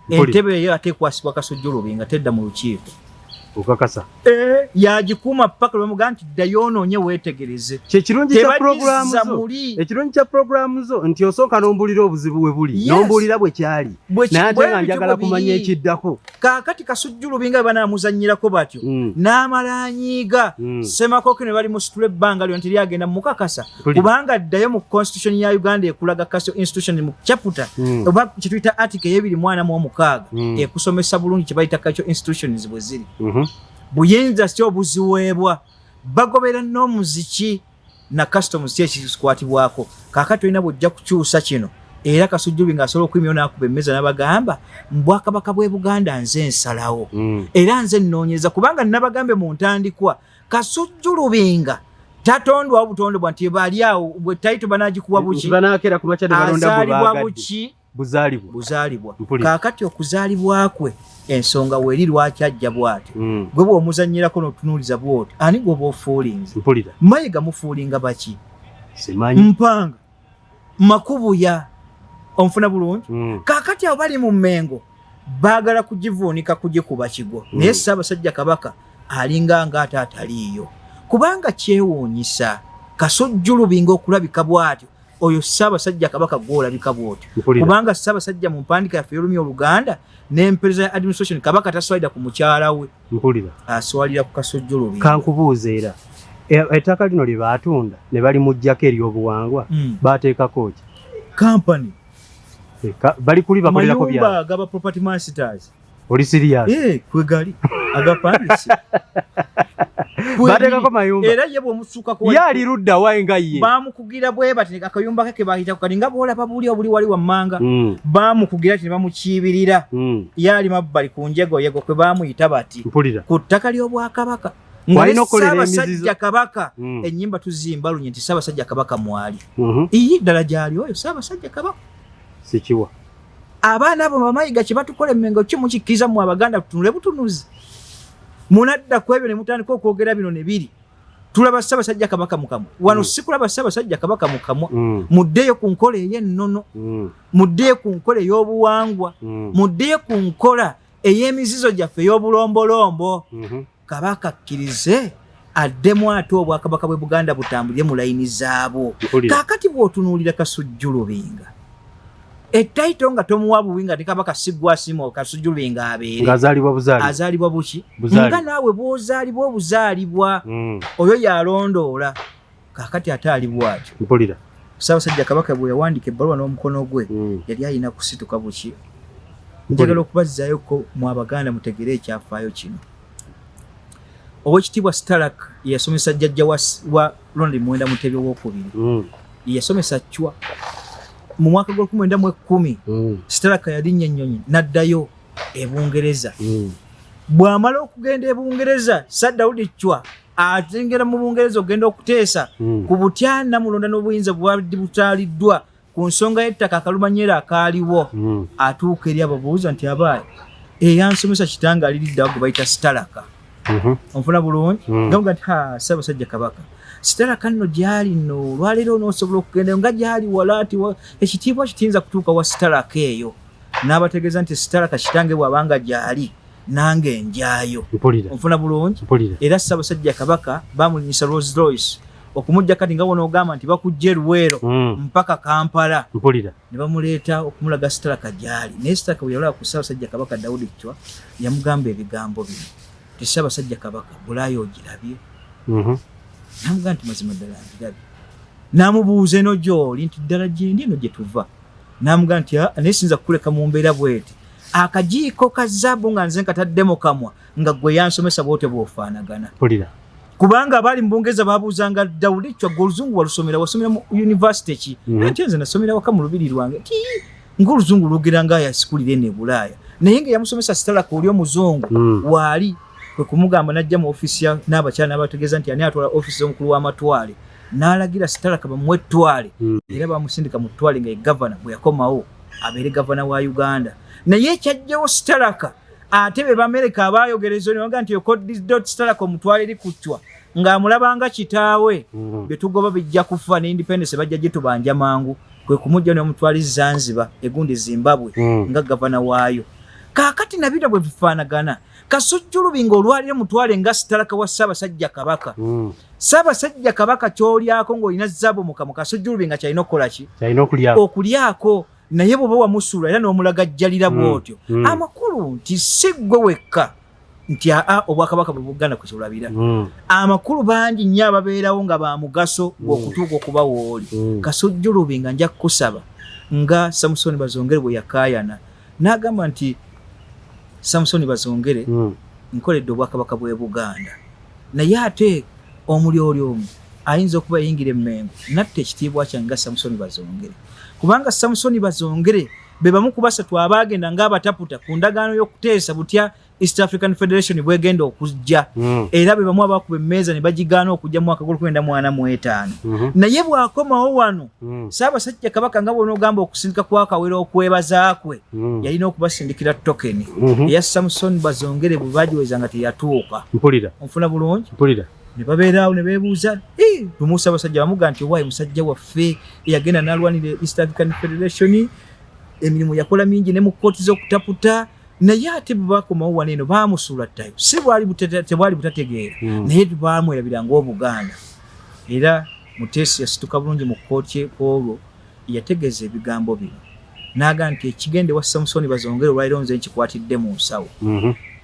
Entebe eyo ate ekwasibwa Kasujju Lubinga, tedda mu lukiiko. Okakasa? Yagikuuma paka lwemugamba nti ddayo onoonye weetegereze. Kyekirungi kya puroguramu Tebagizza zo. muli. Ekirungi kya puroguramu zo nti osooka n'ombuulira obuzibu we buli, n'ombuulira bwe kyali, naye ate Bwe nga bityo njagala bwe kumanya biri. ekiddako. Kaakati Kasujju Lubinga bwe banaamuzannyirako batyo, n'amala anyiiga, Ssemakokino ne bali musitula ebbanga lyonna teryagenda mukakasa, kubanga ddayo mu constitution ya Uganda ekulaga cultural institution mu chapter oba kyetuyita article ey'ebiri mwana mu omukaaga, ekusomesa bulungi kye bayita cultural institutions bwe ziri, buyinza si obuziweebwa, bagobera n'omuziki na customs ki ekikwatibwako. Kaakati olina bwojja kukyusa kino, era Kasujju Lubinga asobola okuyimirawo n'akuba emmeza n'abagamba mu Bwakabaka bw'e Buganda nze nsalawo, era nze nnoonyereza, kubanga nabagambe mu ntandikwa Kasujju Lubinga tatondwawo butondebwa nti bali awo bwe tayito banagikuwa buki. Nti banaakera ku makya ne balonda gwe Azaalibwa baagadde. buki? Buzaalibwa. Buzaalibwa. Kaakati okuzaalibwa kwe, ensonga weeri lwaki ajja bw'atyo. Gwe bw'omuzannyirako n'otunuuliza bw'otyo, ani gw'oba ofuulinze? Mayiga mufuulinga baki? Simanyi. Mpanga Makubuya, onfuna bulungi? Kaakati abo bali mu Mmengo baagala kugivuunika, kugikuba kigwo, naye Ssaabasajja Kabaka alinga nga ate ataliiyo, kubanga kyewuunyisa Kasujju Lubinga okulabika bw'atyo. Oyo Ssaabasajja Kabaka gw'olabika bw'otyo, kubanga Ssaabasajja mu mpandika yaffe y'olulimi Oluganda n'empeereza ya administration, Kabaka taswalira ku mukyala we, aswalira ku Kasujju Lubinga. Kankubuuza era, ettaka lino lye baatunda ne balimuggyako ery'obuwangwa, baateekako ki? Company. Bali kuli bakolerako Mayumba bya agaba property masters. Oli serious? Eh, kwegali agapangise. Bateekako mayumba? Era ye bw'omusuukako Ye ali ludda wayi nga ye? Bamukugira bwe bati akayumba ke ke bayita kati nga bw'olaba buli obuli wali wammanga, bamukugira ti ne bamukiibirira. Ye ali mabbali ku njegoyego kwe bamuyita bati ku ttaka ly'Obwakabaka nga Walina ne okukolera Ssaabasajja emizizo. Kabaka, ennyimba tuzimba lunye nti Ssaabasajja Kabaka mwali, iyi ddala gyali oyo Ssaabasajja Kabaka. Sikiwa. Abaana abo Bamayiga kye batukola Emmengo ki mukikkiriza mu Abaganda? Tutunule butunuzi, munadda ku ebyo ne mutandika okwogera bino ne biri tulaba Ssaabasajja Kabaka mukamwa wano. Sikulaba Ssaabasajja Kabaka mukamwa. Muddeyo ku nkola ey'ennono, muddeyo ku nkola ey'obuwangwa, muddeyo ku nkola ey'emizizo gyaffe ey'obulombolombo. Kabaka akkirize addemu ate Obwakabaka bwe Buganda butambulire mu layini zaabwo. Kaakati bw'otunuulira Kasujju Lubinga, ettayito nga tomuwa buwi nga te kabaka siggwasimu Kasujju Lubinga abeere Ng'azaalibwa buzaali. Azaalibwa buki? Buzaalibwa. Nga naawe bw'ozaalibwa obuzaalibwa, oyo yalondoola. Kaakati ate ali bw'atyo. Ssaabasajja Kabaka bwe yawandiika ebbaluwa n'omukono gwe, yali alina kusituka buki. Njagala okubazzayoko mu Abaganda mutegere ekyafaayo kino. Owekitiibwa Starak yasomesa jjajja wa Ronald Muwenda Mutebi Owokubiri. Yeyasomesa Chwa mu mwaka gwa 1910. Sitalaka yalinnya ennyonyi n'addayo e Bungereza. Bw'amala okugenda e Bungereza, Sir Daudi Chwa atengera mu Bungereza okugenda okuteesa ku butya Namulonda n'obuyinza bwabadde butaaliddwa ku nsonga y'ettaka akalumanyera akaaliwo. Atuuka eri ababuuza nti, abaayi, eyansomesa kitange aliriddawo gwe bayita Sitalaka. Onfuna bulungi? Gamuga nti, ha, Ssaabasajja Kabaka, Sitalaka nno gyali nno olwaleero onoosobola okugendayo nga gyali wala nti ekitiibwa kitiyinza kutuuka wa Sitalaka eyo. N'abategeeza nti Sitalaka kitange bw'abanga gyali, nange njaayo. Onfuna bulungi? Era Ssaabasajja Kabaka bamulinyisa Rolls Royce okumujja kati nga wonoogamba nti bakujja eruweero mpaka Kampala. Ne bamuleeta okumulaga Sitalaka gyali. Naye Sitalaka bwe yalaba ku Ssaabasajja Kabaka Daudi Chwa, yamugamba ebigambo bino nti, Ssaabasajja Kabaka, Bulaaya ogirabye? Namugamba nti, mazima ddala ngirabye. N'amubuuza, eno gy'oli? Nti, ddala gyendi, eno gye tuva. N'amugamba nti, naye siyinza kukuleka mu mbeera bw'eti, akajiiko ka zaabu nga nze nkatadde mu kamwa nga gwe yansomesa bw'otyo bw'ofaanagana. Kubanga abaali mu Bungereza babuuzanga Daudi Chwa, gwe oluzungu walusomera, wasomera mu university ki? Nti, nze nasomera waka mu lubiri lwange. Ti ng'oluzungu lwogera nga yasikulira eno e Bulaaya. Naye nga yamusomesa Sitalaka oli omuzungu. Waali kwe kumugamba n'ajja mu ofiisi n'abakyala n'abategeeza nti ani atwala ofiisi z'omukulu w'amatwale, n'alagira Sitalaka bamuwe ettwale. Era bamusindika mu ttwale nga ye gavana. Bwe yakomawo abeere gavana wa Uganda, naye ekyajjawo Sitalaka, ate be Bamerika abaayogereza ne baga nti okodot Sitalaka omutwale eri kuccwa ng'amulabanga kitaawe. Bye tugoba bijja kufa ne independence bajja gitubanja mangu. Kwe kumujja n'omutwala e Zanzibar, egundi Zimbabwe, nga gavana waayo. Kaakati nabino bwe bifaanagana, Kasujjulubi ng'olwaliro mutwale nga Sitalaka wa Ssaabasajja Kabaka. Ssaabasajja Kabaka ky'olyako ng'olina zaabu mu kamwa, Kasujjulubi nga kyalina okukola ki? Okulyako. Naye bw'oba wamusuula era n'omulagajjalira bw'otyo, amakulu nti si ggwe wekka nti aa obwakabaka bwe Buganda kwe kyolabira. Amakulu bangi nnyo ababeerawo nga ba mugaso okutuuka okuba wooli. Kasujjulubi nga nja kukusaba nga Samusoni Bazongere bwe yakaayana n'agamba nti, Samusoni Bazongere, nkoledde obwakabaka bw'e Buganda, naye ate omulyoli omu ayinza okuba yayingira emmengo natta ekitiibwa kyange nga Samusoni Bazongere, kubanga Samusoni Bazongere be bamu ku basatu abaagenda ng'abataputa ku ndagaano y'okuteesa butya East African Federation bwegenda okujja. Era be bamu abakuba emmeeza ne bagigaana okujja mu mwaka gw'o1945. Naye bw'akomawo wano, Ssaabasajja Kabaka, nga bw'onoogamba okusindika kwa Kawere okwebaza kwe, yalina okubasindikira token eya Samson Bazongere. Bwe bagiweza nga teyatuuka. Onfuna bulungi? Ne babeeraawo ne beebuuza lumu Ssaabasajja bamuga nti, owaayi musajja waffe eyagenda n'alwanira East African Federation, emirimu yakola mingi ne mu kkooti z'okutaputa, naye ate bwe bakomawo wano eno baamusuula ttayo. Si bwali tebwali butategeera, naye baamwerabira ng'Obuganda. Era Muteesi yasituka bulungi mu kkooti olwo, yategeeza ebigambo bino n'agamba nti, ekigende wa Samusoni Bazongere olwaliro nze nkikwatidde mu nsawo.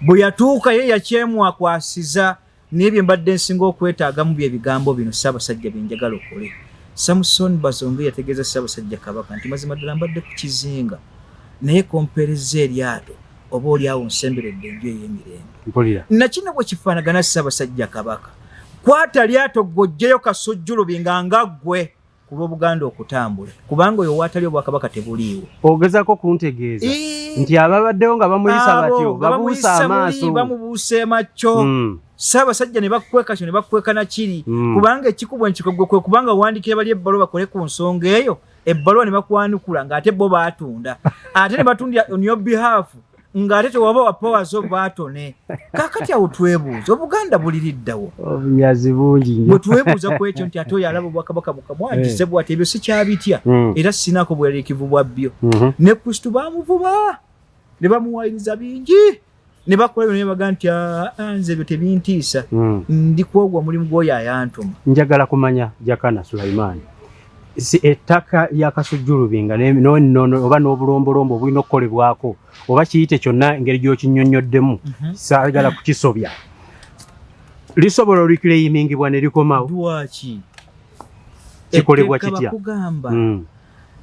Bwe yatuuka ye yakyemwakwasiza, naye bye mbadde nsinga okwetaagamu bye bigambo bino, Ssaabasajja, bye njagala okole. Samusoni Bazongere yategeeza Ssaabasajja Kabaka nti, mazima ddala mbadde ku kizinga, naye kompeerezza eryato, oba oli awo nsemberedde enju ey'emirembe. Nakino bwe kifaanagana, Ssaabasajja Kabaka, kwata lyato ggw'oggyeyo Kasujjulubi nga ggwe ku lw'Obuganda okutambula, kubanga oyo waatali obwakabaka tebuliiwo. Ogezaako kuntegeeza nti ababaddewo nga bamuyisa batyo babuusa amaaso. Bamubuusa emakyo. Ssaabasajja ne bakweka kyo ne bakweka nakiri, kubanga ekikubwa enkikogwe kwe kubanga wandikira bali ebbaluwa bakole ku nsonga eyo, ebbaluwa ne bakwanukula ng'ate bo baatunda, ate ne batundira on your behalf, ng'ate tewaba wa powers of attorney. Kaakati awo twebuuza, Obuganda buliriddawo? Obunyazi bungi nnyo. Bwe twebuuza ku ekyo nti ate oyo alaba obwakabaka bukamwagize bwati, ebyo sikyabitya, era sinaako bweraliikivu bwa byo. Ne Kristo baamuvuba ne bamuwayiriza bingi ne bakola bino, ne baga nti, "Aa, nze ebyo tebintiisa, ndi kwogwa omulimu gw'oyo ayantuma." Njagala kumanya, Jakana Sulaimaani, si ettaka lya Kasujjulubi nga oba n'obulombolombo obulina okukolebwako, oba kiyite kyonna engeri gy'okinnyonnyoddemu, saagala kukisobya, lisobola oliclaimingibwa ne likomawo? Lwaki? Kikolebwa Etteeka kitya? bakugamba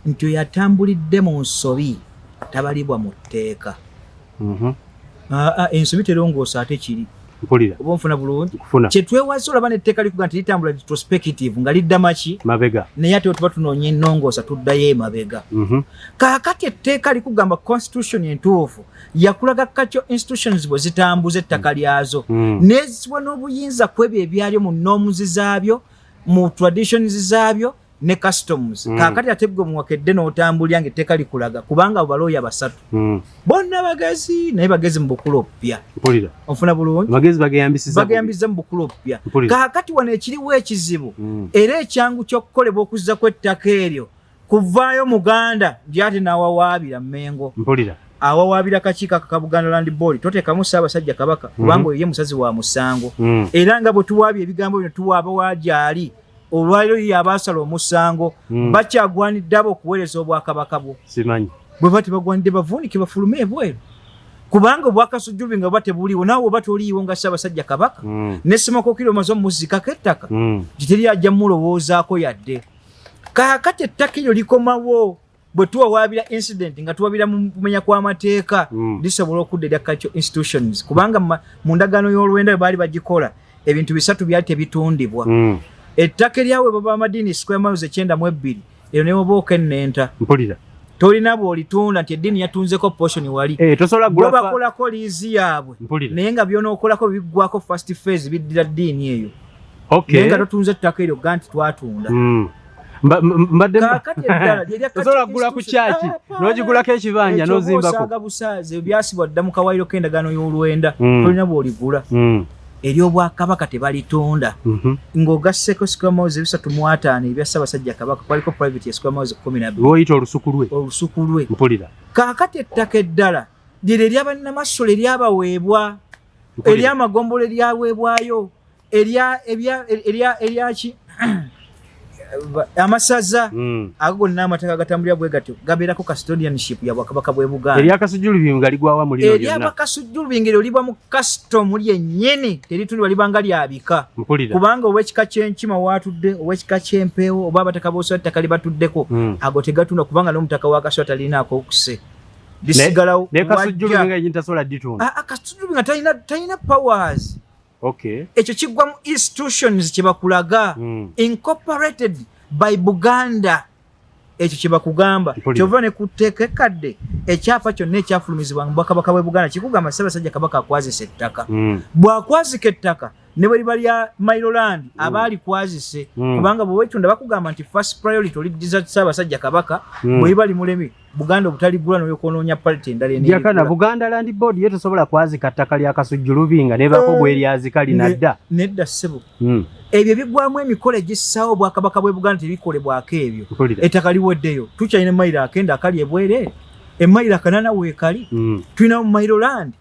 nti oyo atambulidde mu nsobi tabalibwa mu tteeka. Aa, ensobi terongoosa ate kiri. Mpulira. Oba onfuna bulungi? Nkufuna. Kyetwewaza olaba netteeka likuga nti litambula retrospective nga lidda maki? Mabega. Naye ate tuba tunoonya ennongoosa tuddayo emabega. Kaakati etteeka likugamba constitution entuufu yakulaga cultural institutions bwe zitambuza ettaka lyazo, nezibwa n'obuyinza ku ebyo ebyalyo mu norms zaabyo, mu traditions zaabyo ne customs. Kaakati ate gwe muwakedde n'otambulya nga etteeka likulaga, kubanga abo balooya basatu bonna bagezi, naye bagezi mu bukulu obupya. Mpulira. Onfuna bulungi? Amagezi bageyambisiza bubi. Bageyambisiza mu bukulu obupya. Mpulira. Kaakati wano ekiriwo ekizibu, era ekyangu ky'okukolebwa okuzza kw'ettaka eryo, kuvaayo Muganda nti ate n'awawaabira Mmengo. Mpulira. Awawaabira kakiiko ako ka Buganda Land Board, toteekamu Ssaabasajja Kabaka, kubanga oyo ye musazi wa musango. Era nga bwe tuwaabye ebigambo bino, tuwaaba wa gyali olwaliro ye abaasala omusango. Bakyagwanidde abo okuweereza obwakabaka bwo? Simanyi. Bwe ba tebagwanidde, bavuunike bafulume ebweru, kubanga obwakasujjubi nga buba tebuliiwo, naawe oba toliiwo nga Ssaabasajja Kabaka, ne Ssemakokiro omaze omuzikako ettaka, nti teri ajja mulowoozaako yadde. Kaakati ettaka eryo likomawo bwe tuwawaabira incident nga tuwabira mu kumenya kw'amateeka, lisobola okudda erya cultural institutions, kubanga mu ndagaano y'olwenda bwe baali bagikola, ebintu bisatu byali tebitundibwa. Ettaka eryaweebwa b'amadiini, square miles 92, eryo ne oba okennenta. Mpulira. Tolina bw'olitunda nti eddiini yatunzeko portion wali. Eh, tosobola bo gula bakolako liizi yaabwe, naye nga byonookolako biggwako first phase biddira ddiini eyo, naye nga totunze ettaka eryo ga nti twatunda. Mbadde Kaakati eddala lyerya tosobola kugula ku kyaki n'ogigulako ekibanja Ekyo oba n'ozimbako. osaaga busaazi, ebyo byasibwa dda mu kawaayiro k'endagaano y'olwenda. Tolina bw'oligula. Ery'obwakabaka tebalitunda. Ng'ogasseko square miles 350 ebya Ssaabasajja Kabaka, kwaliko private ya square miles 12. Lwoyita olusuku lwe. Olusuku lwe. Mpulira. Kaakati ettaka eddala lyeryo eryabannamassolo eryabaweebwa, eryamagombolo eryaweebwayo, eryaki, amasaza, ago gonna amataka agatambulira bwe gatyo gabeerako custodianship ya bwakabaka bw'e Buganda. Eryakasujjulu nga ligwawa mu lino lyonna. Eryabakasujjulu eryo liba mu custom lyennyini, teritundibwa, libanga lyabika. Mpulira. Kubanga ow'ekika ky'enkima waatudde, ow'ekika ky'empeewo, oba abataka b'osola ettaka libatuddeko, ago tegatunda, kubanga n'omutaka wa Kaswa talinaako okuse, lisigalawo. Ne kasujjulu wajja. nga yinyi tasobola ditunda. Ah, ah, Kasujjulu nga talina powers. Ekyo kiggwa mu institutions kye bakulaga, incorporated by Buganda, ekyo kye bakugamba. Mpulira. Kyova ne ku tteeka ekkadde, ekyapa kyonna ekyafulumizibwa mu bwakabaka bw'e Buganda kikugamba Ssaabasajja Kabaka akwazisa ettaka. Bw'akwazika ettaka, ne bwe liba lya mailo land, aba alikwazise, kubanga bwe wetunda bakugamba nti first priority oliddiza Ssaabasajja Kabaka. Bwe liba limulemi, Buganda obutaligula n'olyoka onoonya party endala Jakana, eneerigula. Buganda Land Board ye tosobola kwazika ttaka lya Kasujju Lubinga nebaako gweryazika linadda? Nedda ssebo. Ebyo biggwamu emikolo egissaawo obwakabaka bw'e Buganda, tebikolebwako ebyo. Ettaka liweddeyo, tukyalina emayiro 9 akali ebwereere, emayiro 8 weekali. Tulina mu mailo land,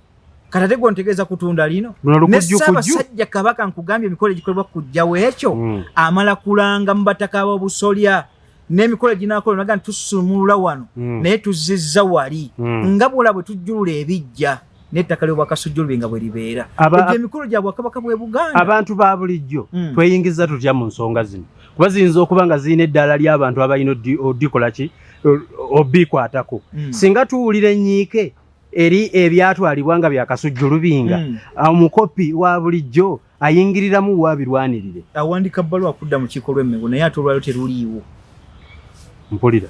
kati ate gwe ntegeeza kutunda lino Luno ne lukujjukujju. Ssaabasajja Kabaka, nkugambye emikolo egikolebwa kujjawo ekyo, amala kulanga mu bataka b'obusolya n'emikolo eginaakola naga nti tusumulula wano, naye tuzizza wali, nga bwola bwe tujjulula ebijja n'ettaka ly'obwakasujjulube nga bwe libeera. Egyo emikolo gya bwakabaka bw'e Buganda. Abantu ba bulijjo tweyingiza tutya mu nsonga zino? Kuba ziyinza okuba nga zirina eddaala ly'abantu abalina odikola ki, obikwatako. Singa tuwulira ennyiike eri ebyatwalibwa nga byakasujju lubinga, omukopi wa bulijjo ayingiriramu wabirwanirire? Awandika bbaluwa kudda mu kiiko lw'Emmengo, naye ate olwaliro teruliiwo. Mpulira.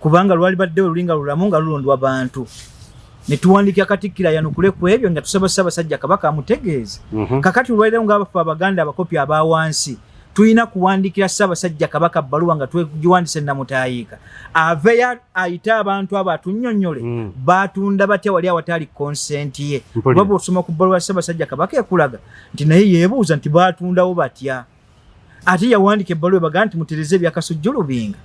Kubanga lwali baddewo luli nga lulamu nga lulondwa bantu, ne tuwandiikira Katikkiro ayanukule ku ebyo nga tusaba Ssaabasajja Kabaka amutegeeze. Kakati olwaliro ng'abafe Abaganda abakopi aba wansi tulina kuwandiikira Ssaabasajja Kabaka bbaluwa nga twegiwandiise Namutaayiika, aveyo ayite abantu abo atunnyonnyole baatunda batya wali awataali consent ye. Kuba bw'osoma ku bbaluwa ya Ssaabasajja Kabaka ekulaga nti naye yeebuuza nti baatundawo batya, ate yawandiika ebbaluwa ebagaa nti mutereze ebyakasujju lubinga.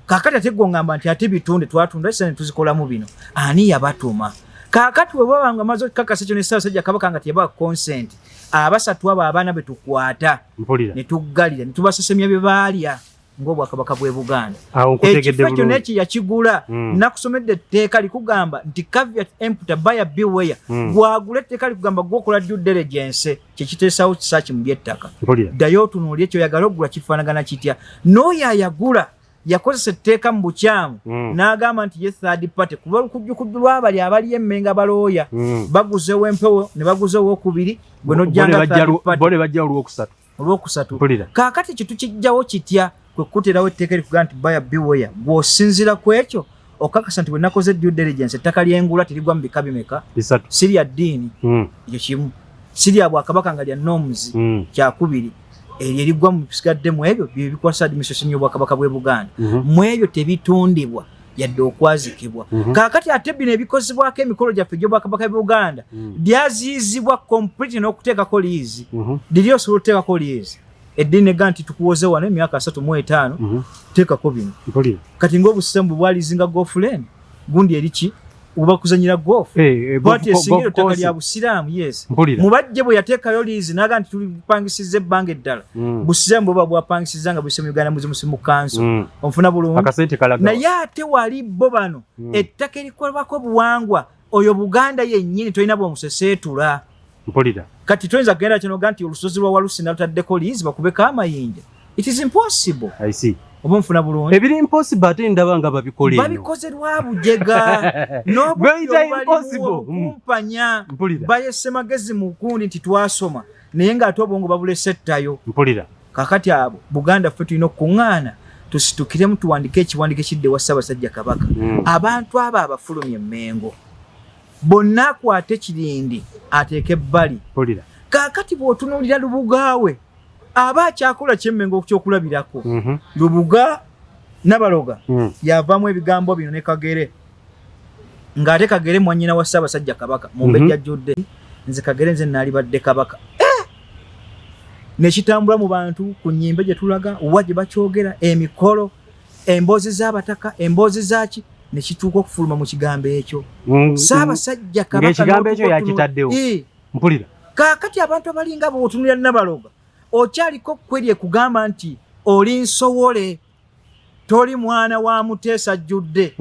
Kaakati ate gwe ongamba nti ate bitunde, twatunda esa ne tuzikolamu bino, ani yabatuma? Kaakati bwe baba nga maze okukakasa ekyo ne Ssaabasajja Kabaka nga teyabawa consent, abasatu abo abaana be tukwata ne tuggalira ne tubasesemya bye baalya ng'obwakabaka bw'e Buganda. Awo nkutegedde Ekifo ekyo bulungi. neki yakigula. Nakusomedde etteeka likugamba nti caveat emptor, buyer beware. Gwagula, etteeka likugamba gwokola due diligence, kyekiteesawo search mu by'ettaka. Ddayo otunuulye ekyoyagala okugula kifaanagana kitya n'oyo ayagula. Yakozesa etteeka mu bukyamu n'agamba nti ye third party, kuba olukujjukujju lw'abali abali emmenga balooya baguzewo empewo ne baguzewo owokubiri, gwe nojjanga third party. Bo ne bajja olwokusatu. Olwokusatu. Mpulira. Kaakati kye tukijjawo kitya? Kwe kuterawo etteeka erikugaa nti buyer beware. Gw'osinziira ku ekyo okakasa nti bwe nakoze due diligence, ettaka lyengula terigwa mu bika bimeka? Bisatu. Si lya ddiini, ekyo kimu. Si lya bwakabaka nga lya norms, kyakubiri. Eryo eriggwa mu bisigadde mu ebyo bye bikwasa administration y'obwakabaka bw'e Buganda. Mu ebyo tebitundibwa yadde okwazikibwa. Kaakati ate bino ebikozebwako emikolo gyaffe egy'obwakabaka bw'e Buganda byaziyizibwa complete n'okuteekako liizi. Liri osobola okuteekako liizi, eddiini ega nti tukuwoze wano emyaka 35, teekako bino. Mpulira. Kati ng'obusiraamu bwe bwalizinga golf lane gundi eriki oba kuzanyira golf, bwati esingira golf ettaka course. lya busiraamu, yes. Mpulira. Mubajje bwe yateekayo liizi n'aga nti tulipangisiza ebbanga eddala, busiraamu bwe buba bwapangisiza nga buse mu Uganda Muslim Council. Onfuna bulungi? Akasente kalaga. Naye ate wali bo bano ettaka erikolebwako obuwangwa, oyo Buganda yennyini tolina bwomuseseetula. Mpulira. Kati toyinza kugenda kino nti olusozi lwa Walusi nalutaddeko liizi bakubeko amayinja. It is impossible. I see. Oba nfuna bulungi? Ebiri impossible ate ndaba nga babikola eno. Babikoze lwa bujega. Gweyita impossible. N'obukumpanya. Mpulira. Bayese magezi mu gundi nti twasoma, naye ng'ate obwongo babulese ettayo. Mpulira. Kakati abo Buganda ffe tulina okukuŋŋaana tusitukiremu tuwandike ekiwandiiko ekidde ewa Ssaabasajja Kabaka. Abantu abo abafulumya emmengo bonna akwate kirindi ateeke ebbali. Mpulira. Kaakati bw'otunuulira Lubugaawe aba akyakola kyemmengo kyokulabirako. Lubuga Nabaloga yavaamu ebigambo bino ne Kagere, ng'ate Kagere mwannyina wa Ssaabasajja Kabaka Mumbejja Jjudde. Nze Kagere nze naalibadde kabaka. Eh! Nekitambula mu bantu ku nnyimbe gye tulaga wa gye bakyogera, emikolo, emboozi z'abataka, emboozi zaki, nekituuka okufuluma mu kigambo ekyo. Ssaabasajja Kabaka Ng'ekigambo ekyo n'otuuka yakitaddewo. Eh. Mpulira. Kaakati abantu abalinga bw'otunulira Nabaloga okyaliko kweri ekugamba nti oli nsowole, toli mwana wa Muteesa ajjudde.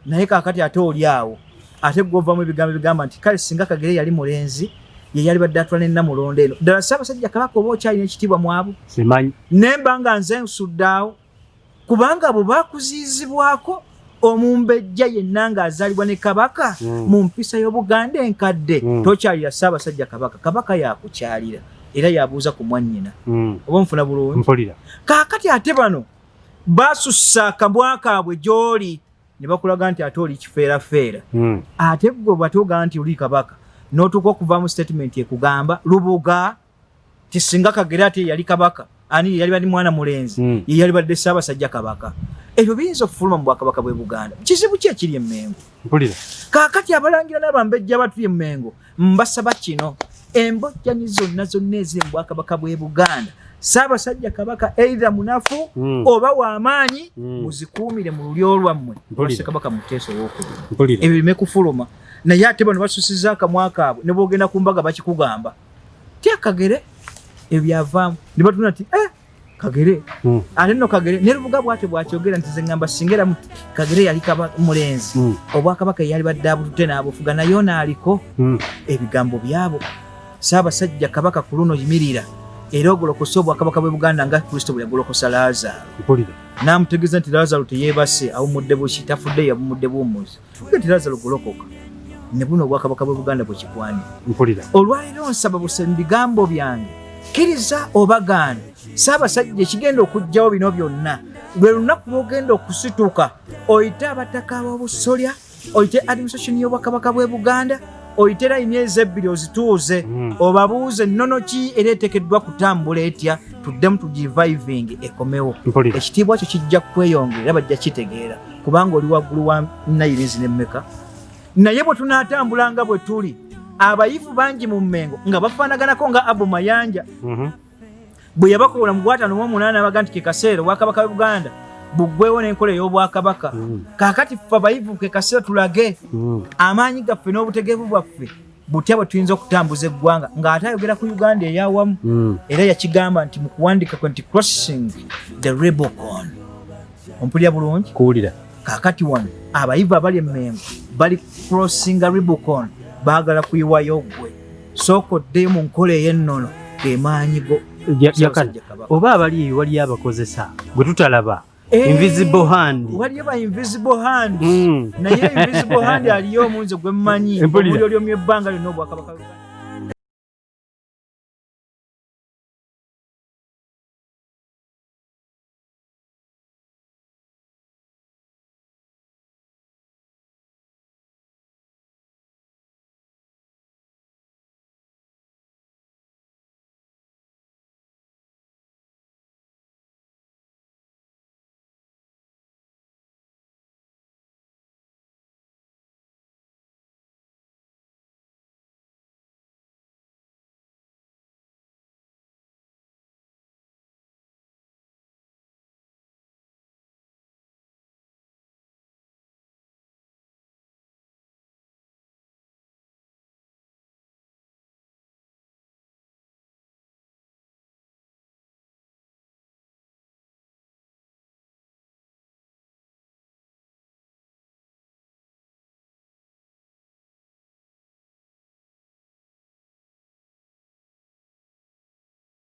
Naye kaakati ate oli awo ate gwovamu ebigambo ebigamba nti kale singa Kagere yali mulenzi ye yali badde atwala nenamulondo eno. Ddala Ssaabasajja Kabaka oba okyalina ekitiibwa mu abo? Simanyi. Nemba nga nze nsudde awo, kubanga bwe bakuziyizibwako omumbejja yenna ng'azaalibwa ne kabaka mu mpisa y'Obuganda enkadde, tokyalira Ssaabasajja Kabaka. Kabaka yakukyalira era yabuuza ku mwannyina. Oba nfuna bulungi? Mpulira. Kaakati ate bano basussa akabwa kaabwe gy'oli ne bakulaga nti ate oli kifeerafeera. Ate gwe bw'ate nti oli kabaka n'otuuka okuvaamu statement ekugamba Lubuga ti singa Kagere ate yali kabaka, ani yali bali mwana mulenzi, ye yali badde Ssaabasajja Kabaka. Ebyo biyinza okufuluma mu bwakabaka bw'e Buganda? Kizibu ki ekiri emmengo? Mpulira. Kaakati abalangira n'abambejja batuli emmengo mbasaba kino: embojjani zonna zonna eziri mu bwakabaka bw'e Buganda, Ssaabasajja Kabaka either munafu oba w'amaanyi, muzikuumire mu lulyo lwammwe. Mpulira. Ssekabaka Muteesa Owokubiri. Mpulira. Ebyo bireme kufuluma. Naye ate bano basusiza akamwa kaabwe, ne bwogenda ku mbaga bakikugamba ti akagere ebyo byavaamu ne batuna nti eh, Kagere. Ate nno Kagere ne Lubuga bwatyo bwakyogera nti ze ŋŋamba singa era Kagere yali mulenzi, obwakabaka yali badde abutute n'abufuga, naye ono aliko ebigambo byabo. Ssaabasajja Kabaka ku luno yimirira era ogolokosa obwakabaka bw'e Buganda nga Kristo bwe yagolokosa Laazaalo. Mpulira. N'amutegeeza nti Laazaalo teyeebase, awummudde buki, tafudde, yawummudde buwummuzi. Nti Laazaalo golokoka, ne buno obwakabaka bw'e Buganda bwe kikwanira. Mpulira. Olwaleero nsaba buse mu bigambo byange, kkiriza oba gaana, Ssaabasajja ekigenda okuggyawo bino byonna lwe lunaku lw'ogenda okusituka oyite abataka ab'obusolya, oyite administration y'obwakabaka bw'e Buganda, oyite layini ezebbiri ozituuze, obabuuze nnono ki era eteekeddwa kutambula etya, tuddemu tugireviving ekomewo. Mpulira. Ekitiibwa kyo kijja kweyongera era bajja kitegeera kubanga oli waggulu wa nayini zino emmeka. Naye bwe tunaatambula nga bwe tuli abayivu bangi mu Mmengo nga bafaanaganako nga Abu Mayanja bwe yabakola mu 58 abaga nti ke kaseera obwakabaka bwe Buganda buggwewo n'enkola ey'obwakabaka. Kaakati ffe abayivu ke kaseera tulage amaanyi gaffe n'obutegeevu bwaffe butya bwe tuyinza okutambuza eggwanga, ng'ate ayogera ku Uganda eyawamu. Era yakigamba nti mu kuwandika kwe nti crossing the Rubicon. Ompulira bulungi? Kuwulira. Kaakati wano abayivu abali emmengo bali crossinga Rubicon, baagala kuyiwayo. Ggwe sooka oddeyo mu nkola ey'ennono gemaanyi go. Yakana Ssaabasajja Kabaka. Oba abali eyo waliyo abakozesa gwe tutalaba. Invisible hand. Waliyo ba invisible hand. Naye invisible hand aliyo omunze gwe mmanyi. Mpulira. Omuli olyomya ebbanga lyonna obwakabaka.